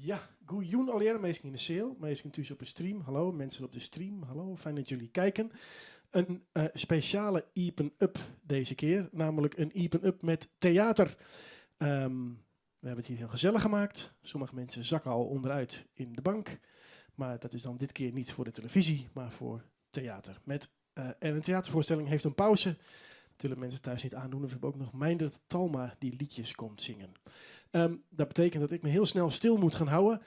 Ja, goejûn allegearre minsken yn de seal, minsken thús op de stream. Hallo, mensen op de stream. Hallo, fijn dat jullie kijken. Een spesjale Iepen Up deze keer, namelijk een Iepen Up met theater. We hebben het hier heel gezellig gemaakt. Sommige mensen zakken al onderuit in de bank. Maar dat is dan dit keer niet voor de televisie, maar voor theater. Met, en een theatervoorstelling heeft een pauze. Dat willen mensen thuis niet aandoen. We hebben ook nog Meindert Talma die liedjes komt zingen. Dat betekent dat ik me heel snel stil moet gaan houden.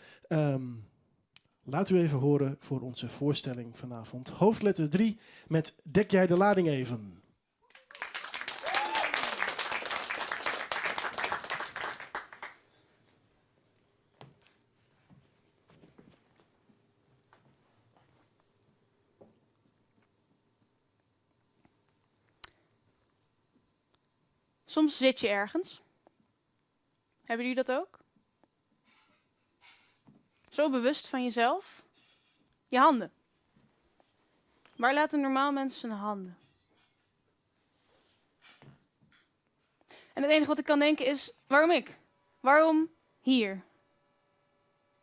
Laat u even horen voor onze voorstelling vanavond. Hoofdletter 3 met Dek jij de lading even. Soms zit je ergens. Hebben jullie dat ook? Zo bewust van jezelf? Je handen. Waar laten normaal mensen zijn handen? En het enige wat ik kan denken is, waarom ik? Waarom hier?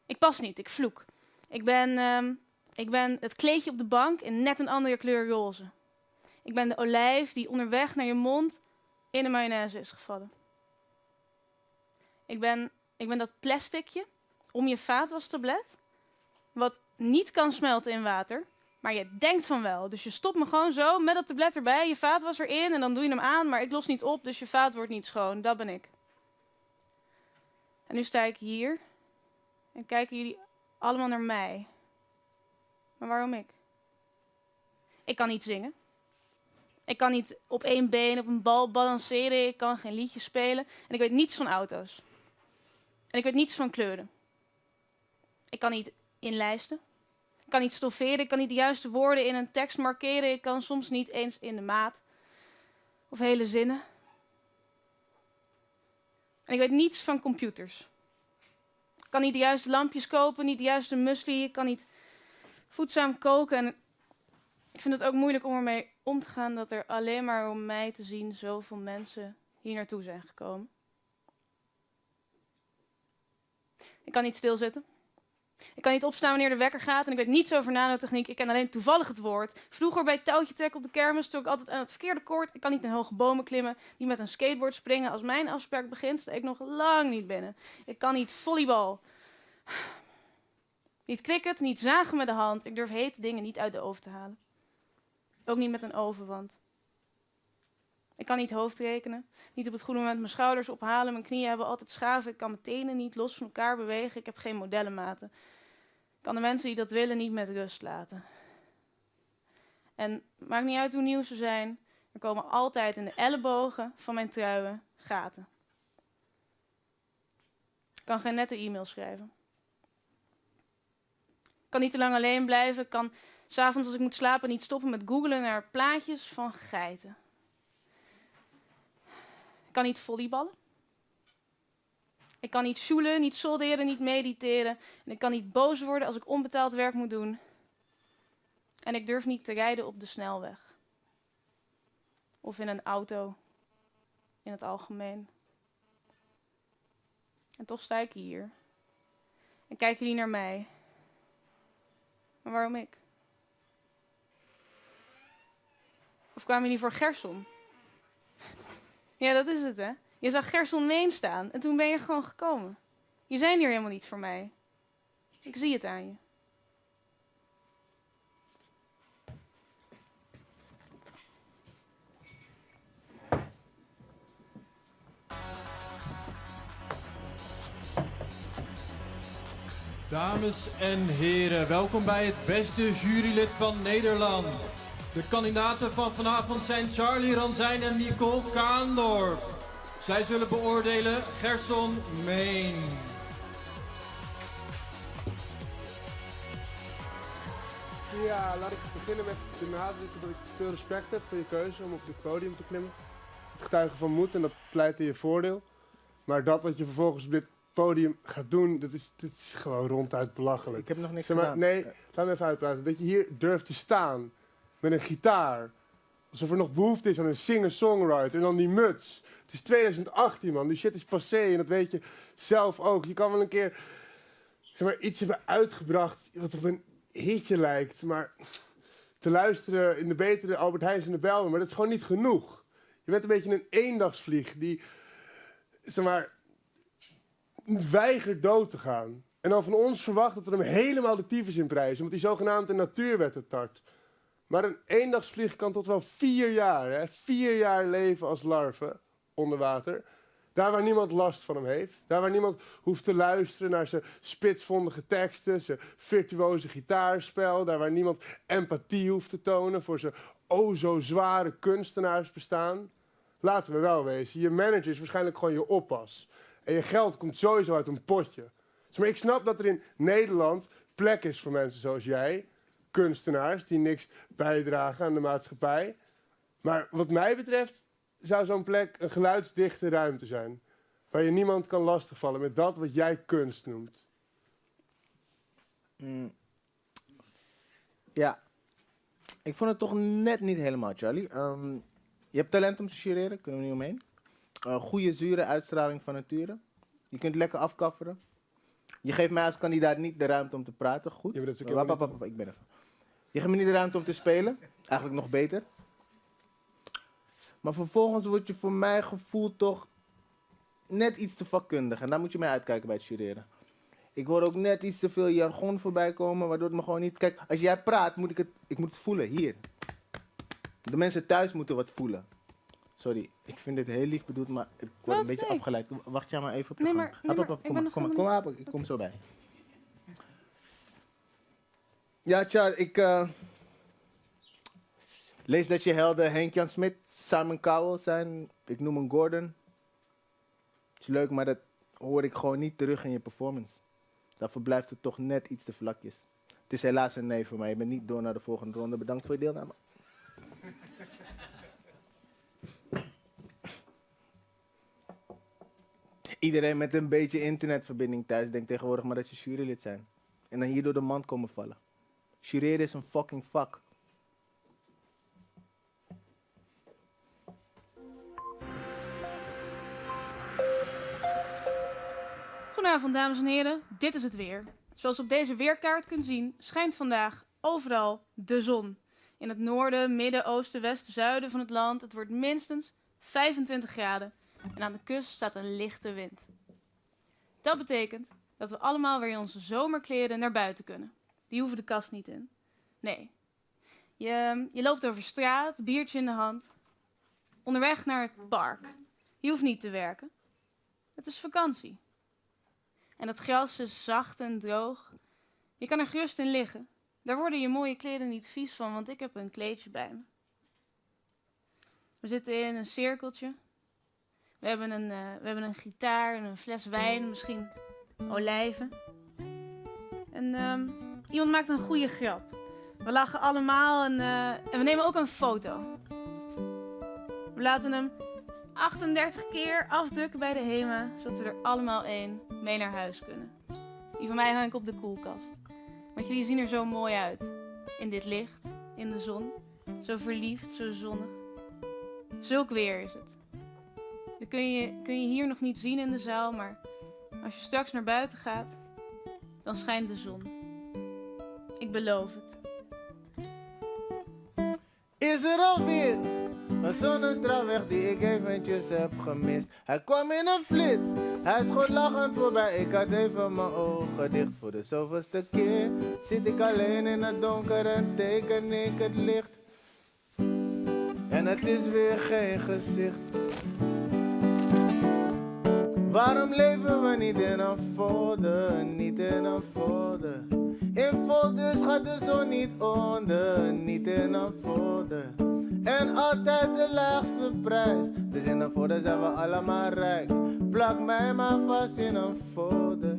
Ik pas niet, ik vloek. Ik ben het kleedje op de bank in net een andere kleur roze. Ik ben de olijf die onderweg naar je mond in de mayonaise is gevallen. Ik ben dat plasticje om je vaatwastablet, wat niet kan smelten in water, maar je denkt van wel. Dus je stopt me gewoon zo met dat tablet erbij, je vaatwas erin en dan doe je hem aan, maar ik los niet op, dus je vaat wordt niet schoon. Dat ben ik. En nu sta ik hier en kijken jullie allemaal naar mij. Maar waarom ik? Ik kan niet zingen. Ik kan niet op één been op een bal balanceren. Ik kan geen liedje spelen. En ik weet niets van auto's. En ik weet niets van kleuren. Ik kan niet inlijsten. Ik kan niet stofferen. Ik kan niet de juiste woorden in een tekst markeren. Ik kan soms niet eens in de maat. Of hele zinnen. En ik weet niets van computers. Ik kan niet de juiste lampjes kopen, niet de juiste muesli. Ik kan niet voedzaam koken. En ik vind het ook moeilijk om ermee om te gaan dat er alleen maar om mij te zien zoveel mensen hier naartoe zijn gekomen. Ik kan niet stilzitten. Ik kan niet opstaan wanneer de wekker gaat en ik weet niets over nanotechniek. Ik ken alleen toevallig het woord. Vroeger bij touwtje trekken op de kermis trok ik altijd aan het verkeerde koord. Ik kan niet in hoge bomen klimmen, niet met een skateboard springen. Als mijn afspraak begint, sta ik nog lang niet binnen. Ik kan niet volleybal. Niet cricket, niet zagen met de hand. Ik durf hete dingen niet uit de oven te halen. Ook niet met een ovenwand. Ik kan niet hoofdrekenen. Niet op het goede moment mijn schouders ophalen. Mijn knieën hebben altijd schaven. Ik kan mijn tenen niet los van elkaar bewegen. Ik heb geen modellenmaten. Ik kan de mensen die dat willen niet met rust laten. En het maakt niet uit hoe nieuw ze zijn. Er komen altijd in de ellebogen van mijn truien gaten. Ik kan geen nette e-mail schrijven. Ik kan niet te lang alleen blijven. Ik kan 's avonds als ik moet slapen niet stoppen met googlen naar plaatjes van geiten. Ik kan niet volleyballen. Ik kan niet sjoelen, niet solderen, niet mediteren. En ik kan niet boos worden als ik onbetaald werk moet doen. En ik durf niet te rijden op de snelweg. Of in een auto. In het algemeen. En toch sta ik hier. En kijken jullie naar mij. Maar waarom ik? Of kwamen jullie voor Gerson? Ja, dat is het, hè? Je zag Gerson Meen staan en toen ben je gewoon gekomen. Je zijn hier helemaal niet voor mij. Ik zie het aan je. Dames en heren, welkom bij het beste jurylid van Nederland. De kandidaten van vanavond zijn Charlie Ranzijn en Nicole Kaandorp. Zij zullen beoordelen Gerson Meen. Ja, laat ik beginnen met te benadrukken dat ik veel respect heb voor je keuze om op dit podium te klimmen. Het getuigen van moed en dat pleit in je voordeel. Maar dat wat je vervolgens op dit podium gaat doen, dat is gewoon ronduit belachelijk. Ik heb nog niks gedaan. Nee, laat me even uitpraten. Dat je hier durft te staan met een gitaar. Alsof er nog behoefte is aan een singer-songwriter en dan die muts. Het is 2018, man. Die shit is passé en dat weet je zelf ook. Je kan wel een keer Zeg maar, iets hebben uitgebracht wat op een hitje lijkt, maar te luisteren in de betere Albert Heijns en de Bijlmer, maar dat is gewoon niet genoeg. Je bent een beetje een eendagsvlieg die, zeg maar, weigert dood te gaan. En dan van ons verwacht dat we hem helemaal de tyfus in prijzen, omdat hij zogenaamd de natuurwetten tart. Maar een eendagsvlieg kan tot wel 4 jaar, hè, 4 jaar leven als larve onder water. Daar waar niemand last van hem heeft. Daar waar niemand hoeft te luisteren naar zijn spitsvondige teksten, zijn virtuoze gitaarspel. Daar waar niemand empathie hoeft te tonen voor zijn o zo zware kunstenaarsbestaan. Laten we wel wezen, je manager is waarschijnlijk gewoon je oppas. En je geld komt sowieso uit een potje. Dus maar ik snap dat er in Nederland plek is voor mensen zoals jij. Kunstenaars die niks bijdragen aan de maatschappij. Maar wat mij betreft zou zo'n plek een geluidsdichte ruimte zijn. Waar je niemand kan lastigvallen met dat wat jij kunst noemt. Ja, ik vond het toch net niet helemaal, Charlie. Je hebt talent om te jureren, kunnen we niet omheen. Goede, zure uitstraling van nature. Je kunt lekker afkafferen. Je geeft mij als kandidaat niet de ruimte om te praten. Goed. Ja, maar dat is ook Wap, helemaal wap, niet wap, ik ben even. Je geeft me niet de ruimte om te spelen. Eigenlijk nog beter. Maar vervolgens word je voor mijn gevoel toch net iets te vakkundig. En daar moet je mee uitkijken bij het jureren. Ik hoor ook net iets te veel jargon voorbij komen, waardoor het me gewoon niet... Kijk, als jij praat, moet ik het, ik moet het voelen, hier. De mensen thuis moeten wat voelen. Sorry, ik vind dit heel lief bedoeld, maar ik word Wat? een beetje Nee. afgeleid. Wacht jij maar even op de Nee, gang. maar- nee, Hap, hap, maar hap, ik kom ben maar, nog kom maar, kom helemaal maar, ik kom zo bij. Ja, Char, ik lees dat je helden Henk-Jan Smit, Simon Cowell zijn. Ik noem hem Gordon. Het is leuk, maar dat hoor ik gewoon niet terug in je performance. Daarvoor blijft het toch net iets te vlakjes. Het is helaas een nee voor mij. Je bent niet door naar de volgende ronde. Bedankt voor je deelname. Iedereen met een beetje internetverbinding thuis denkt tegenwoordig maar dat ze jurylid zijn. En dan hier door de mand komen vallen. Jureren is een fucking vak. Goedenavond, dames en heren. Dit is het weer. Zoals op deze weerkaart kunt zien, schijnt vandaag overal de zon. In het noorden, midden, oosten, westen, zuiden van het land. Het wordt minstens 25 graden. En aan de kust staat een lichte wind. Dat betekent dat we allemaal weer in onze zomerkleren naar buiten kunnen. Die hoeven de kast niet in. Nee. Je loopt over straat, biertje in de hand. Onderweg naar het park. Je hoeft niet te werken. Het is vakantie. En het gras is zacht en droog. Je kan er gerust in liggen. Daar worden je mooie kleren niet vies van, want ik heb een kleedje bij me. We zitten in een cirkeltje. We hebben een gitaar en een fles wijn, misschien olijven. En iemand maakt een goede grap. We lachen allemaal en we nemen ook een foto. We laten hem 38 keer afdrukken bij de HEMA, zodat we er allemaal één mee naar huis kunnen. Die van mij hang ik op de koelkast. Want jullie zien er zo mooi uit. In dit licht, in de zon. Zo verliefd, zo zonnig. Zulk weer is het. Dat kun je hier nog niet zien in de zaal, maar als je straks naar buiten gaat, dan schijnt de zon. Ik beloof het. Is er alweer een zonnestraal weg die ik eventjes heb gemist? Hij kwam in een flits, hij schoot lachend voorbij. Ik had even mijn ogen dicht. Voor de zoveelste keer zit ik alleen in het donker en teken ik het licht. En het is weer geen gezicht. Waarom leven we niet in een folder, niet in een folder? In folders gaat de zon niet onder, niet in een folder. En altijd de laagste prijs, dus in een folder zijn we allemaal rijk. Plak mij maar vast in een folder.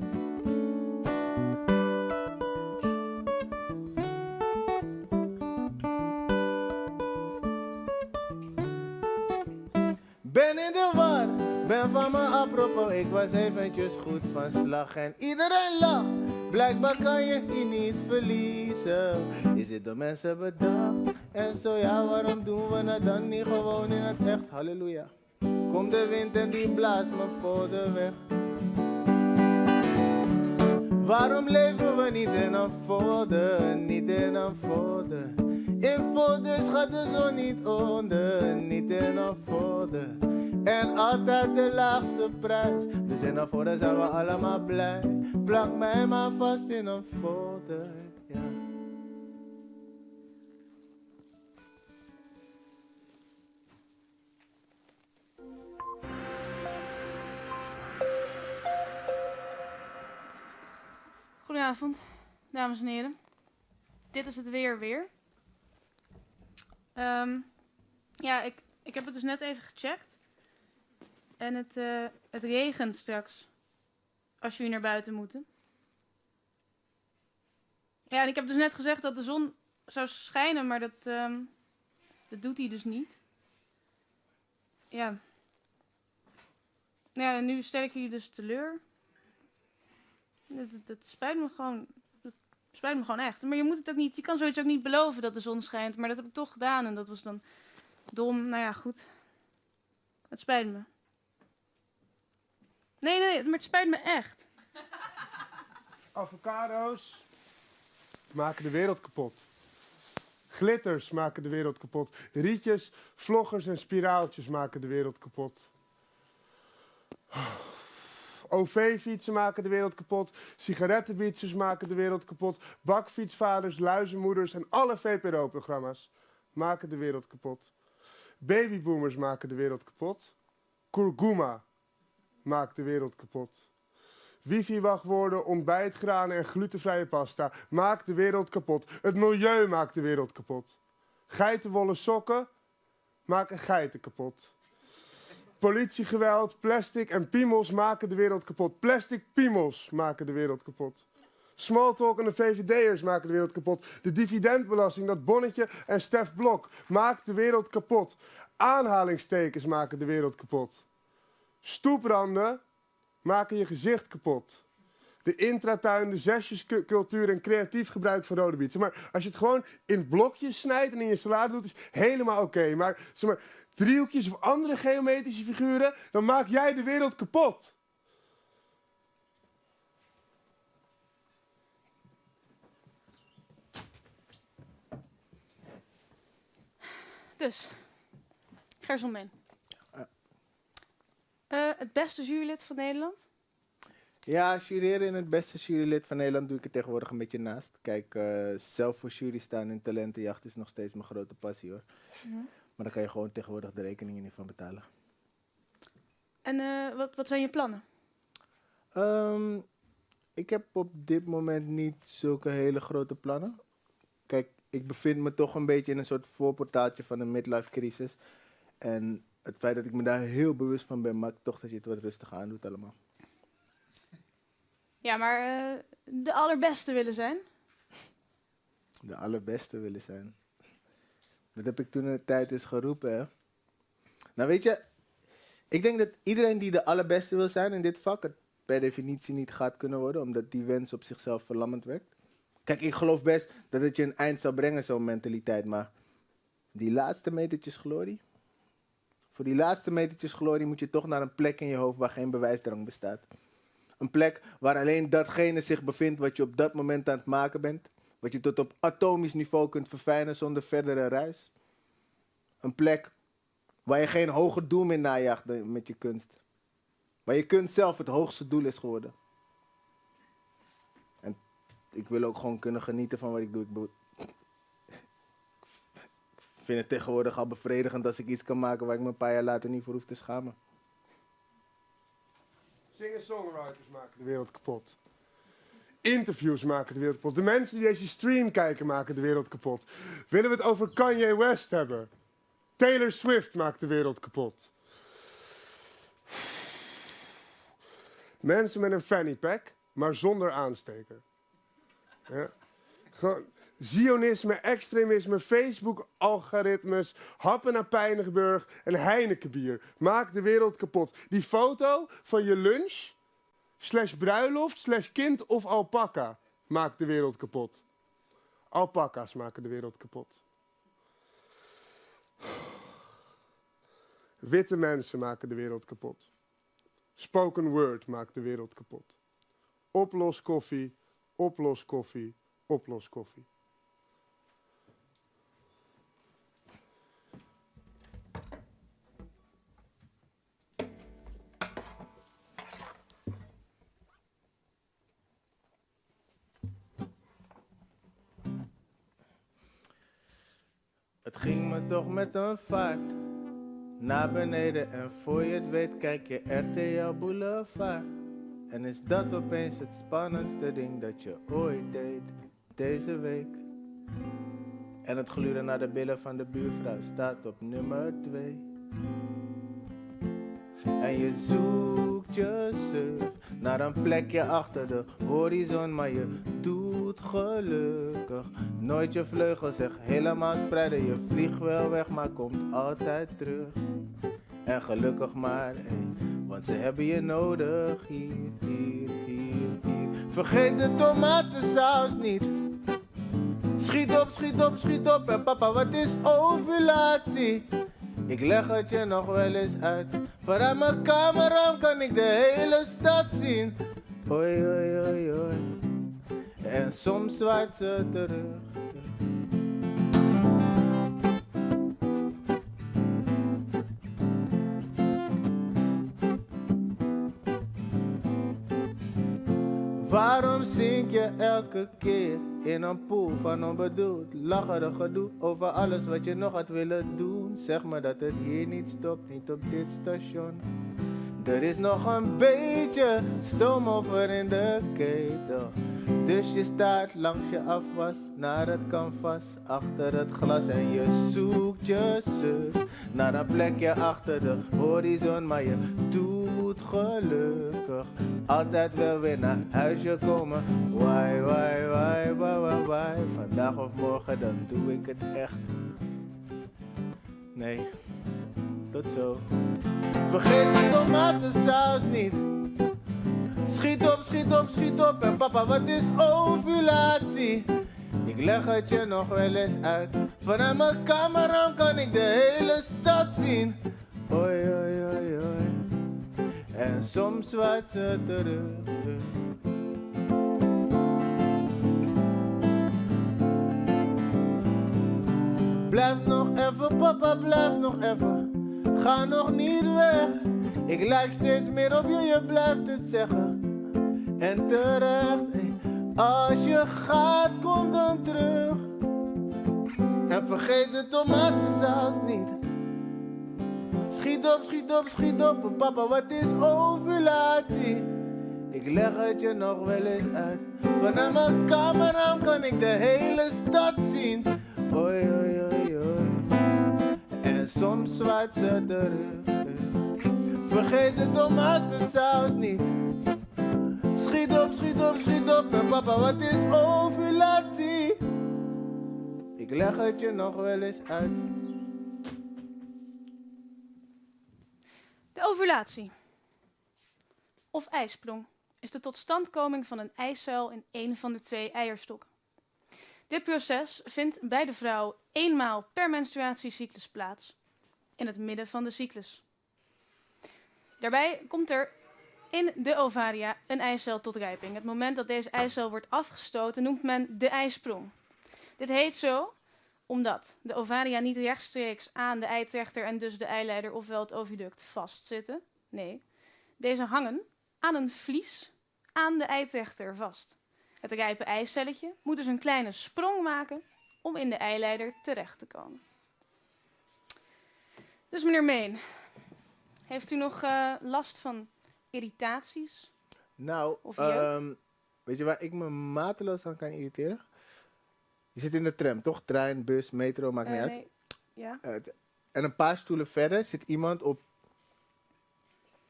Ben in de war, ben van me apropos, ik was eventjes goed van slag en iedereen lacht. Blijkbaar kan je je niet verliezen. Is het door mensen bedacht? En zo ja, waarom doen we het dan niet gewoon in het echt? Halleluja. Komt de wind en die blaast me voor de weg. Waarom leven we niet in een folder, niet in een folder? In folders gaat de zon niet onder, niet in een folder. En altijd de laagste prijs, dus in een folder zijn we allemaal blij. Plak mij maar vast in een folder, ja. Goedenavond, dames en heren. Dit is het weer weer. Ja, ik heb het dus net even gecheckt. En het regent straks. Als jullie naar buiten moeten. Ja, en ik heb dus net gezegd dat de zon zou schijnen, maar dat doet hij dus niet. Ja. Nou ja, en nu stel ik jullie dus teleur. Dat spijt me gewoon. Dat spijt me gewoon echt. Maar je moet het ook niet. Je kan zoiets ook niet beloven dat de zon schijnt. Maar dat heb ik toch gedaan en dat was dan dom. Nou ja, goed. Het spijt me. Nee, nee, maar het spijt me echt. Avocado's maken de wereld kapot. Glitters maken de wereld kapot. Rietjes, vloggers en spiraaltjes maken de wereld kapot. OV-fietsen maken de wereld kapot. Sigarettenbietsers maken de wereld kapot. Bakfietsvaders, luizenmoeders en alle VPRO-programma's maken de wereld kapot. Babyboomers maken de wereld kapot. Kurkuma maakt de wereld kapot. Wifi-wachtwoorden, ontbijtgranen en glutenvrije pasta maakt de wereld kapot. Het milieu maakt de wereld kapot. Geitenwolle sokken maken geiten kapot. Politiegeweld, plastic en piemels maken de wereld kapot. Plastic piemels maken de wereld kapot. Smalltalk en de VVD'ers maken de wereld kapot. De dividendbelasting, dat bonnetje en Stef Blok maakt de wereld kapot. Aanhalingstekens maken de wereld kapot. Stoepranden maken je gezicht kapot. De intratuin, de zesjescultuur en creatief gebruik van rode biet. Maar als je het gewoon in blokjes snijdt en in je salade doet, is helemaal oké. Maar, driehoekjes of andere geometrische figuren, dan maak jij de wereld kapot. Dus, Gerson Been. Het beste jurylid van Nederland? Ja, jureren in het beste jurylid van Nederland doe ik er tegenwoordig een beetje naast. Zelf voor jury staan in talentenjacht is nog steeds mijn grote passie, hoor. Maar daar kan je gewoon tegenwoordig de rekeningen niet van betalen. En wat zijn je plannen? Ik heb op dit moment niet zulke hele grote plannen. Ik bevind me toch een beetje in een soort voorportaaltje van een midlife crisis. En het feit dat ik me daar heel bewust van ben, maakt toch dat je het wat rustiger aan doet allemaal. Ja, maar de allerbeste willen zijn? De allerbeste willen zijn. Dat heb ik toen in de tijd eens geroepen, hè. Ik denk dat iedereen die de allerbeste wil zijn in dit vak, het per definitie niet gaat kunnen worden, omdat die wens op zichzelf verlammend werkt. Ik geloof best dat het je een eind zal brengen, zo'n mentaliteit, maar die laatste metertjes glorie, voor die laatste metertjes glorie moet je toch naar een plek in je hoofd waar geen bewijsdrang bestaat. Een plek waar alleen datgene zich bevindt wat je op dat moment aan het maken bent. Wat je tot op atomisch niveau kunt verfijnen zonder verdere ruis. Een plek waar je geen hoger doel meer najaagt dan met je kunst. Waar je kunst zelf het hoogste doel is geworden. En ik wil ook gewoon kunnen genieten van wat ik doe. Ik vind het tegenwoordig al bevredigend als ik iets kan maken waar ik me een paar jaar later niet voor hoef te schamen. Singer-songwriters maken de wereld kapot. Interviews maken de wereld kapot. De mensen die deze stream kijken maken de wereld kapot. Willen we het over Kanye West hebben? Taylor Swift maakt de wereld kapot. Mensen met een fanny pack, maar zonder aansteker. Ja. Gewoon Zionisme, extremisme, Facebook-algoritmes, happen naar Pijnenburg en Heinekenbier. Maak de wereld kapot. Die foto van je lunch, slash bruiloft, slash kind of alpaca, maakt de wereld kapot. Alpaca's maken de wereld kapot. Witte mensen maken de wereld kapot. Spoken word maakt de wereld kapot. Oploskoffie, oploskoffie, oploskoffie. Het ging me toch met een vaart naar beneden en voor je het weet kijk je RTL Boulevard. En is dat opeens het spannendste ding dat je ooit deed deze week? En het gluren naar de billen van de buurvrouw staat op nummer 2. En je zoekt je suf naar een plekje achter de horizon, maar je doet gelukkig nooit je vleugels echt helemaal spreiden. Je vliegt wel weg, maar komt altijd terug. En gelukkig maar, ey, want ze hebben je nodig hier, hier, hier, hier. Vergeet de tomatensaus niet. Schiet op, schiet op, schiet op. En papa, wat is ovulatie? Ik leg het je nog wel eens uit. Vanuit mijn kamerraam kan ik de hele stad zien. Hoi, hoi, hoi, hoi. En soms zwaait ze terug. Waarom zink je elke keer in een poel van onbedoeld lacherig gedoe over alles wat je nog had willen doen? Zeg maar dat het hier niet stopt, niet op dit station. Er is nog een beetje stoom over in de ketel. Dus je staat langs je afwas naar het canvas achter het glas en je zoekt je suf naar een plekje achter de horizon, maar je doet gelukkig altijd wel weer naar huisje komen. Why, why, why, why, why, why. Vandaag of morgen, dan doe ik het echt. Nee, tot zo. Vergeet de tomatensaus niet. Schiet op, schiet op, schiet op. En papa, wat is ovulatie? Ik leg het je nog wel eens uit. Vanuit mijn kamerraam kan ik de hele stad zien. Hoi, hoi, hoi, hoi. En soms zwaait ze terug. Blijf nog even, papa, blijf nog even. Ga nog niet weg. Ik lijk steeds meer op je, je blijft het zeggen. En terecht, ey, als je gaat, kom dan terug. En vergeet de tomatensaus niet. Schiet op, schiet op, schiet op, papa, wat is ovulatie? Ik leg het je nog wel eens uit. Vanuit mijn kamerraam kan ik de hele stad zien. Hoi, hoi, hoi, hoi. En soms zwaait ze terug. Vergeet de tomatensaus niet. Schiet op, schiet op, schiet op. En papa, wat is ovulatie? Ik leg het je nog wel eens uit. De ovulatie of eisprong is de totstandkoming van een eicel in een van de twee eierstokken. Dit proces vindt bij de vrouw eenmaal per menstruatiecyclus plaats, in het midden van de cyclus. Daarbij komt er in de ovaria een eicel tot rijping. Het moment dat deze eicel wordt afgestoten noemt men de eisprong. Dit heet zo omdat de ovaria niet rechtstreeks aan de eitrechter en dus de eileider ofwel het oviduct vastzitten. Nee, deze hangen aan een vlies aan de eitrechter vast. Het rijpe eicelletje moet dus een kleine sprong maken om in de eileider terecht te komen. Dus meneer Meen, heeft u nog last van irritaties? Of jeuk? Weet je waar ik me mateloos aan kan irriteren? Je zit in de tram, toch? Trein, bus, metro, maakt niet uit. Nee. Ja. En een paar stoelen verder zit iemand op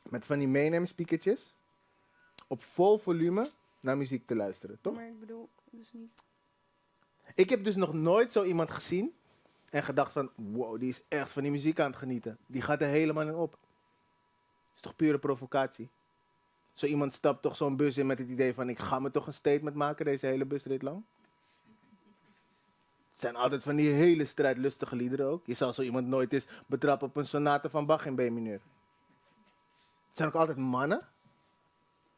met van die meeneemspeakertjes op vol volume naar muziek te luisteren, toch? Maar ik bedoel dus niet. Ik heb dus nog nooit zo iemand gezien en gedacht van, wow, die is echt van die muziek aan het genieten. Die gaat er helemaal in op. Dat is toch pure provocatie? Zo iemand stapt toch zo'n bus in met het idee van, ik ga me toch een statement maken deze hele busrit lang? Het zijn altijd van die hele strijdlustige liederen ook. Je zal zo iemand nooit eens betrappen op een sonate van Bach in B mineur. Het zijn ook altijd mannen.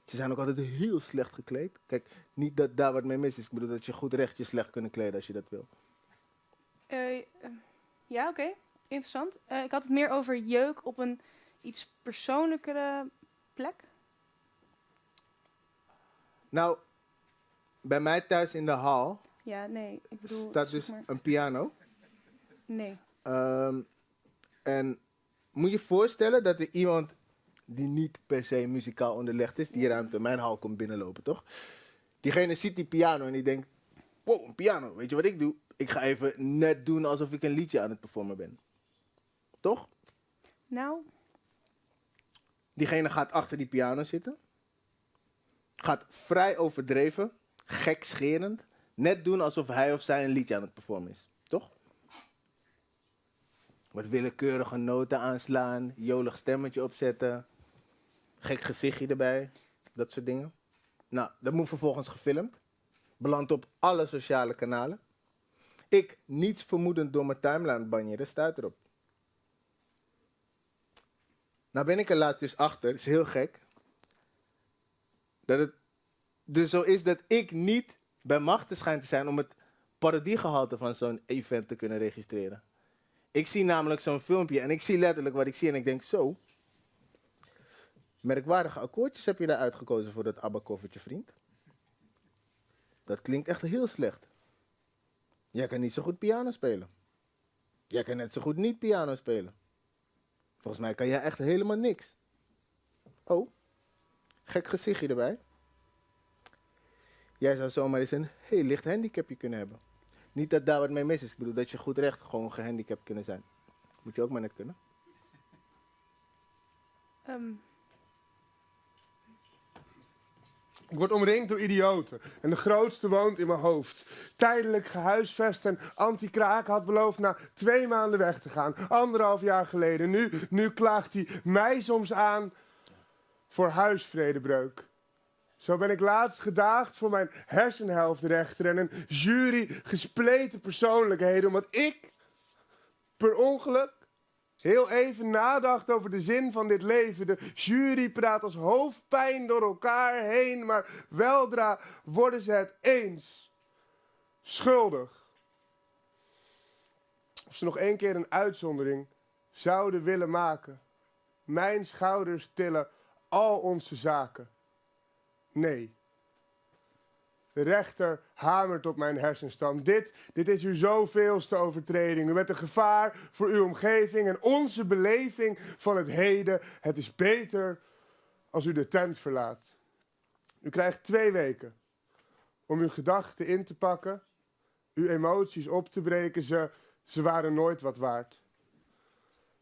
Ze zijn ook altijd heel slecht gekleed. Kijk, niet dat daar wat mee mis is. Ik bedoel dat je goed recht je slecht kunnen kleden als je dat wil. Ja, oké. Interessant. Ik had het meer over jeuk op een iets persoonlijkere plek. Nou, bij mij thuis in de hal Ja, nee, ik bedoel, staat zeg dus maar een piano. Nee. En moet je voorstellen dat er iemand die niet per se muzikaal onderlegd is, die ruimte, mijn hal komt binnenlopen, toch? Diegene ziet die piano en die denkt, wow, een piano, weet je wat ik doe? Ik ga even net doen alsof ik een liedje aan het performen ben. Toch? Nou. Diegene gaat achter die piano zitten. Gaat vrij overdreven, gekscherend, net doen alsof hij of zij een liedje aan het performen is. Toch? Wat willekeurige noten aanslaan, jolig stemmetje opzetten, gek gezichtje erbij, dat soort dingen. Nou, dat moet vervolgens gefilmd. Belandt op alle sociale kanalen. Ik, niets vermoedend door mijn timeline banjeren, stuit erop. Nou ben ik er laatst dus achter, is heel gek, dat het dus zo is dat ik niet bij machten schijn te zijn om het parodiegehalte van zo'n event te kunnen registreren. Ik zie namelijk zo'n filmpje en ik zie letterlijk wat ik zie en ik denk zo, merkwaardige akkoordjes heb je daar uitgekozen voor dat ABBA-koffertje, vriend. Dat klinkt echt heel slecht. Jij kan niet zo goed piano spelen. Jij kan net zo goed niet piano spelen. Volgens mij kan jij echt helemaal niks. Oh, gek gezichtje erbij. Jij zou zomaar eens een heel licht handicapje kunnen hebben. Niet dat daar wat mee mis is. Ik bedoel dat je goed recht gewoon gehandicapt kunnen zijn. Moet je ook maar net kunnen. Ik word omringd door idioten en de grootste woont in mijn hoofd. Tijdelijk gehuisvest en anti-kraak had beloofd na 2 maanden weg te gaan. 1,5 jaar geleden. Nu klaagt hij mij soms aan voor huisvredebreuk. Zo ben ik laatst gedaagd voor mijn hersenhelftrechter en een jury gespleten persoonlijkheden, omdat ik per ongeluk heel even nadacht over de zin van dit leven. De jury praat als hoofdpijn door elkaar heen, maar weldra worden ze het eens. Schuldig. Of ze nog 1 keer een uitzondering zouden willen maken. Mijn schouders tillen al onze zaken. Nee. De rechter hamert op mijn hersenstam. Dit is uw zoveelste overtreding. U bent een gevaar voor uw omgeving en onze beleving van het heden. Het is beter als u de tent verlaat. U krijgt 2 weken om uw gedachten in te pakken, uw emoties op te breken. Ze waren nooit wat waard.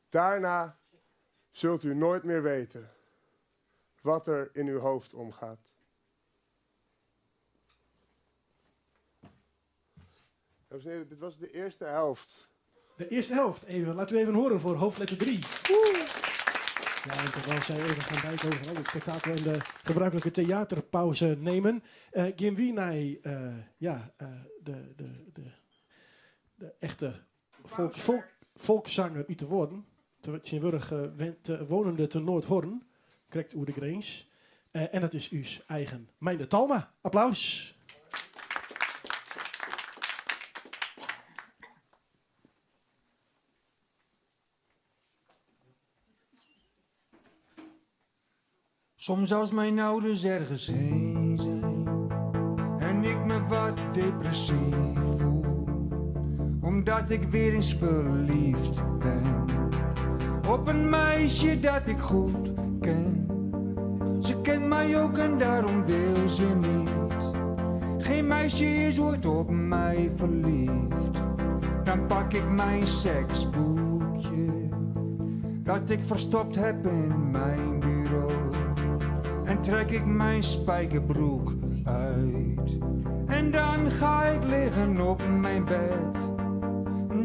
Daarna zult u nooit meer weten wat er in uw hoofd omgaat. Dames en heren, dit was de eerste helft. De eerste helft, even, laten we even horen voor hoofdletter 3. Woe! Ja, en terwijl zij even gaan bijkomen van al het spektakel en de gebruikelijke theaterpauze nemen. Gaan we naar de echte volkszanger uit te worden. Tegenwoordig wonende te Noordhorn, correct oer de grens. En dat is uw eigen Meindert Talma. Applaus. Soms als mijn ouders ergens heen zijn en ik me wat depressief voel, omdat ik weer eens verliefd ben op een meisje dat ik goed ken. Ze kent mij ook en daarom wil ze niet. Geen meisje is ooit op mij verliefd. Dan pak ik mijn seksboekje dat ik verstopt heb in mijn bureau. En trek ik mijn spijkerbroek uit. En dan ga ik liggen op mijn bed.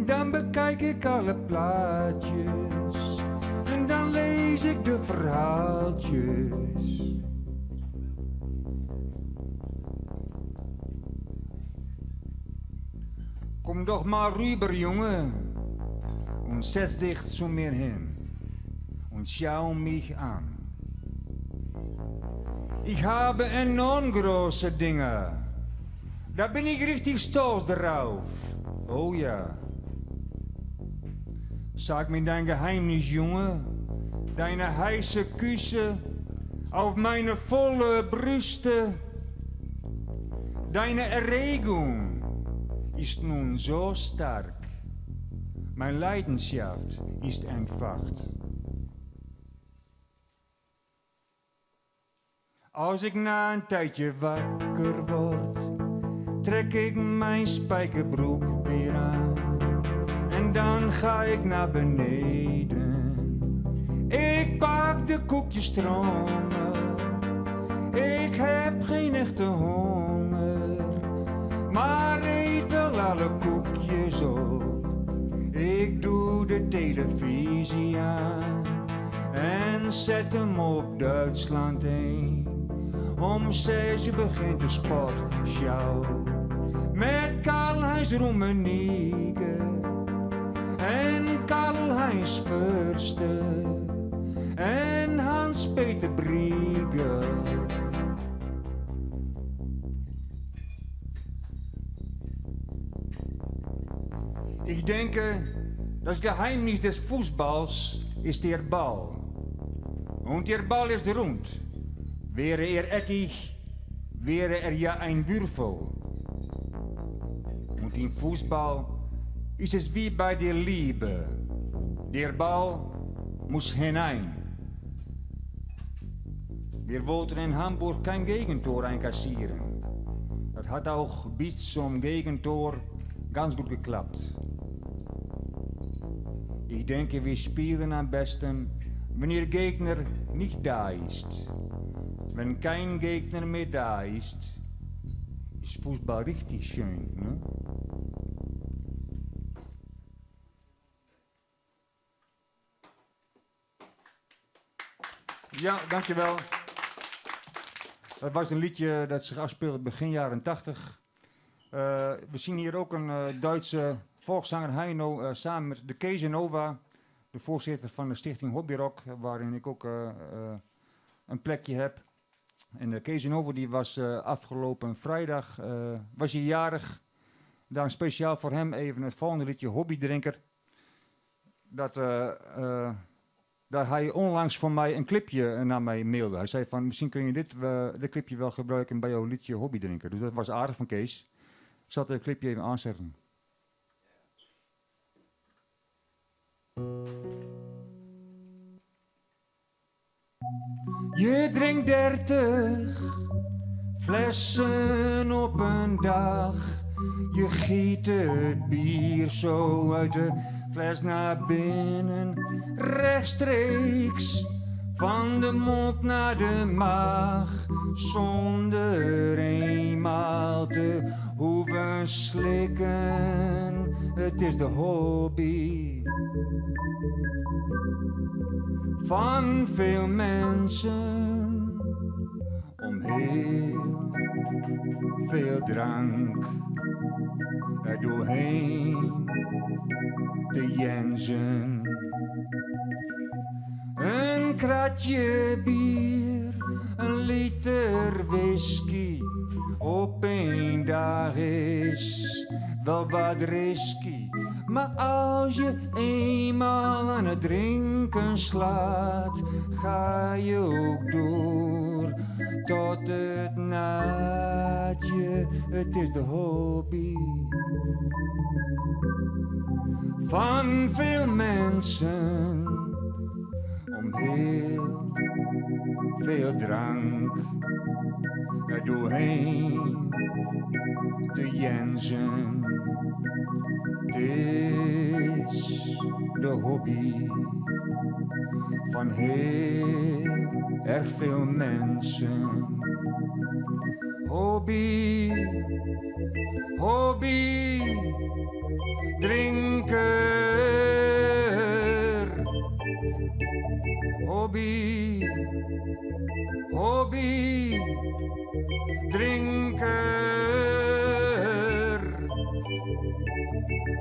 Dan bekijk ik alle plaatjes. En dan lees ik de verhaaltjes. Kom doch maar rüber, Junge, und setz dich zu mir hin und schau mich an. Ich habe enorm große Dinger. Da bin ich richtig stolz drauf. Oh ja. Sag mir dein Geheimnis, Junge. Deine heiße Küsse auf meine volle Brüste. Deine Erregung ist nun so stark. Mein Leidenschaft ist entfacht. Als ik na een tijdje wakker word, trek ik mijn spijkerbroek weer aan. En dan ga ik naar beneden. Ik pak de koekjestrommel. Ik heb geen echte honger, maar eet wel alle koekjes op. Ik doe de televisie aan en zet hem op Duitsland 1. Om 6 uur begint de sportshow met Karl-Heinz Rummenigge en Karl-Heinz Förster en Hans-Peter Briegel. Ich denke, das Geheimnis des Fußballs ist der Ball. Und der Ball ist rund. Wäre er eckig, wäre er ja ein Würfel. Und im Fußball ist es wie bei der Liebe. Der Ball muss hinein. Wir wollten in Hamburg kein Gegentor einkassieren. Das hat auch bis zum Gegentor ganz gut geklappt. Ich denke, wir spielen am besten, wenn ihr Gegner nicht da ist. Wenn kein Gegner mehr da ist, ist Fußball richtig schön. Ne? Ja, dankjewel. Dat was een liedje dat zich afspeelde begin jaren 80. We zien hier ook een Duitse volkszanger Heino samen met de Kees Nova, de voorzitter van de stichting Hobbyrock, waarin ik ook een plekje heb. En de Kees Nova die was afgelopen vrijdag was hij jarig. Daarom speciaal voor hem even het volgende liedje Hobbydrinker. Dat daar hij onlangs voor mij een clipje naar mij mailde. Hij zei van, misschien kun je dit clipje wel gebruiken bij jouw liedje Hobbydrinker. Dus dat was aardig van Kees. Ik zal het clipje even aanzetten. Je drinkt 30 flessen op een dag. Je giet het bier zo uit de fles naar binnen. Rechtstreeks van de mond naar de maag. Zonder eenmaal te hoeven slikken. Het is de hobby van veel mensen om heel veel drank er doorheen te jensen. Een kratje bier, een liter whisky op één dag is wel wat risky. Maar als je eenmaal aan het drinken slaat, ga je ook door tot het naadje. Het is de hobby van veel mensen om heel veel drank er doorheen te jensen. Het is de hobby van heel erg veel mensen. Hobby, hobby, drinker. Hobby, hobby, drinker.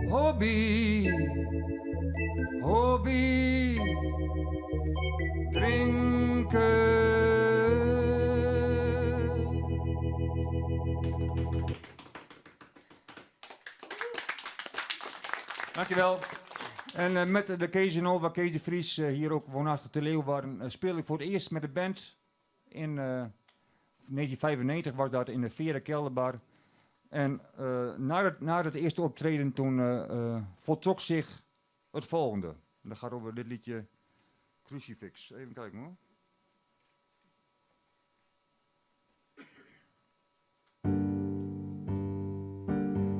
Hobby, hobby, drinker. Dankjewel. En eh, met de Kees Nova, Kees de Vries, eh, hier ook woonachtig te Leeuwarden, eh, speel ik voor het eerst met de band. In 1995 was dat in de Vere Kelderbar. En na, het, na het eerste optreden toen voltrok zich het volgende. Dat gaat over dit liedje Crucifix. Even kijken hoor.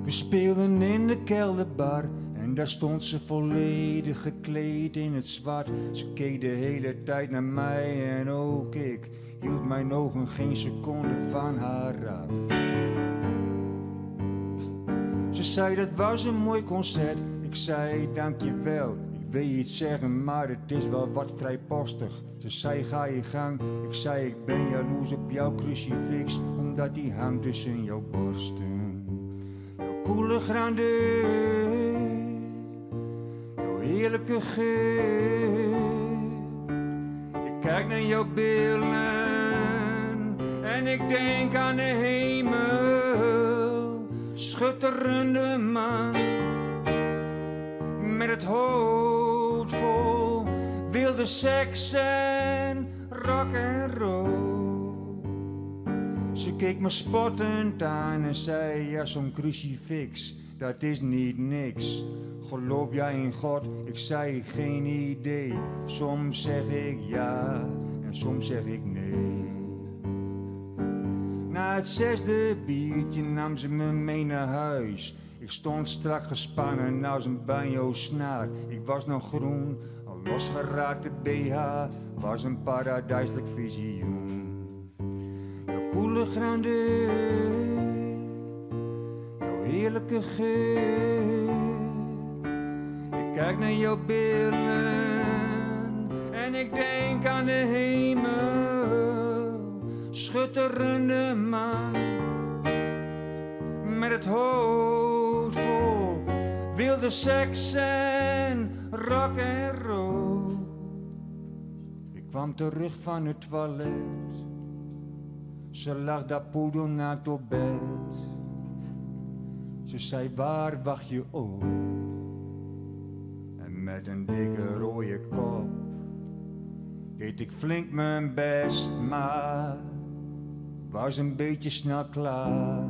We speelden in de kelderbar en daar stond ze volledig gekleed in het zwart. Ze keek de hele tijd naar mij en ook ik hield mijn ogen geen seconde van haar af. Ze zei dat was een mooi concert. Ik zei dankjewel. Ik wil iets zeggen, maar het is wel wat vrijpostig. Ze zei ga je gang. Ik zei ik ben jaloers op jouw crucifix, omdat die hangt tussen jouw borsten. Jouw koele grandeur, jouw heerlijke geur. Ik kijk naar jouw billen en ik denk aan de hemel. Schutterende man met het hoofd vol wilde seks en rock and roll. Ze keek me spottend aan en zei, ja zo'n crucifix, dat is niet niks. Geloof jij in God? Ik zei geen idee. Soms zeg ik ja en soms zeg ik nee. Na het zesde biertje nam ze me mee naar huis. Ik stond strak gespannen als een banjo-snaar. Ik was nog groen, een losgeraakte BH was een paradijselijk visioen. Jouw koele grandeur, jouw heerlijke geur. Ik kijk naar jouw billen en ik denk aan de hemel. Schutterende man met het hoofd vol wilde seks en rock and roll. Ik kwam terug van het toilet. Ze lag daar poedelnaakt op bed. Ze zei, waar wacht je op? En met een dikke rode kop deed ik flink mijn best, maar was een beetje snel klaar.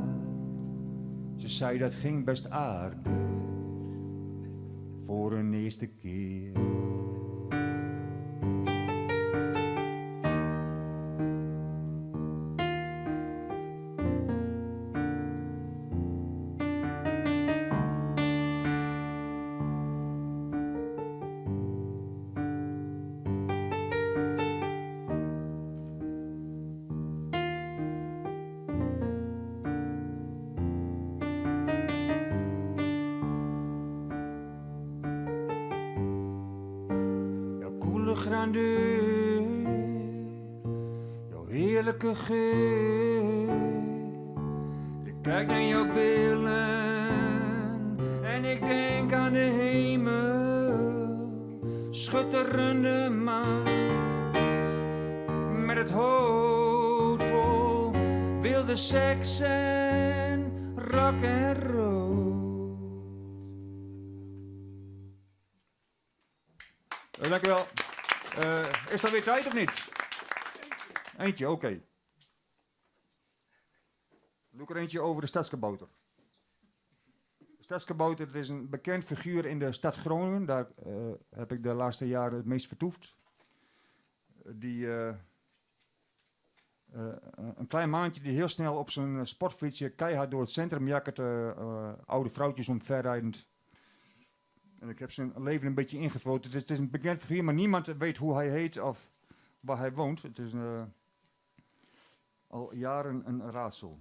Ze zei dat ging best aardig voor een eerste keer. Jouw koele grandeur, jouw heerlijke geur. Ik kijk naar jouw billen en ik denk aan de hemel. Schutterende man met het hoofd vol wilde seks en rock and roll. Dank u wel. Is dat weer tijd of niet? Eentje, oké. Doe ik er eentje over de stadskabouter. De stadskabouter, dat is een bekend figuur in de stad Groningen. Daar heb ik de laatste jaren het meest vertoefd. Die, een klein mannetje die heel snel op zijn sportfietsje keihard door het centrum jakkert. Oude vrouwtjes omverrijdend. En ik heb zijn leven een beetje ingevuld. Het is een bekend figuur, maar niemand weet hoe hij heet of waar hij woont. Het is al jaren een raadsel.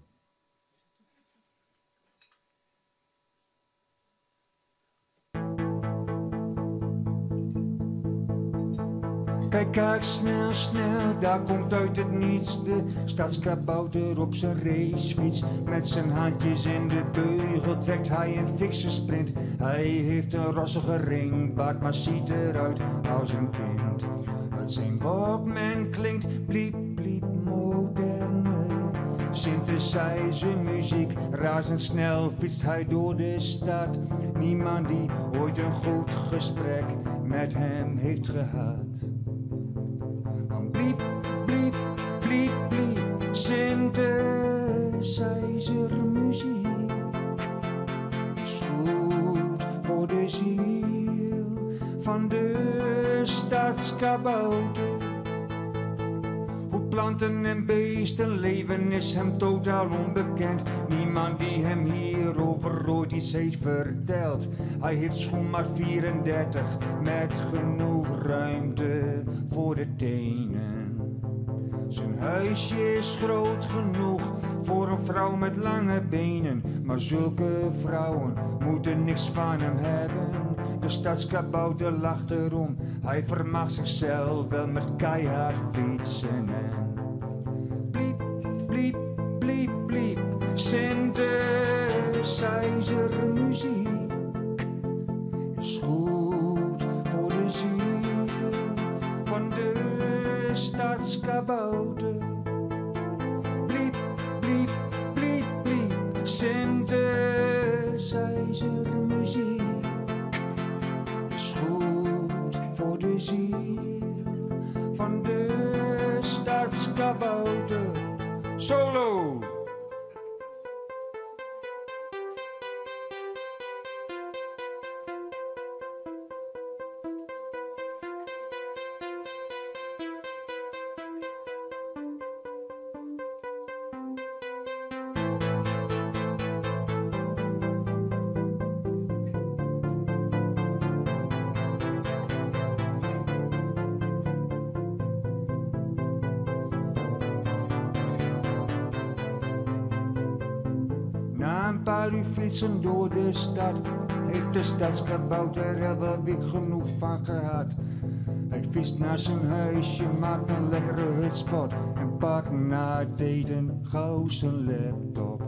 Kijk, kijk, snel, snel, daar komt uit het niets de stadskabouter op zijn racefiets. Met zijn handjes in de beugel trekt hij een fikse sprint. Hij heeft een rossige ringbaard, maar ziet eruit als een kind. Uit zijn Walkman klinkt bliep, bliep, moderne. Synthesizermuziek, razendsnel fietst hij door de stad. Niemand die ooit een goed gesprek met hem heeft gehad. Want bliep, bliep, bliep, bliep, synthesizermuziek is goed voor de ziel van de stadskabouter. Hoe planten en beesten leven is hem totaal onbekend. Niemand die hem hierover ooit iets heeft verteld. Hij heeft schoenmaat 34 met genoeg ruimte voor de tenen. Zijn huisje is groot genoeg voor een vrouw met lange benen. Maar zulke vrouwen moeten niks van hem hebben. De stadskabouter lacht erom, hij vermaakt zichzelf wel met keihard fietsen. En bliep, bliep, bliep, bliep, synthesizermuziek is goed voor de ziel van de stadskabouter. Bliep, bliep, bliep, bliep, synthesizermuziek is goed voor de ziel van de stadskabouter. Solo! Na een paar uur fietsen door de stad heeft de stadskabouter er wel weer genoeg van gehad. Hij fietst naar zijn huisje, maakt een lekkere hutspot en pakt na het eten gauw zijn laptop.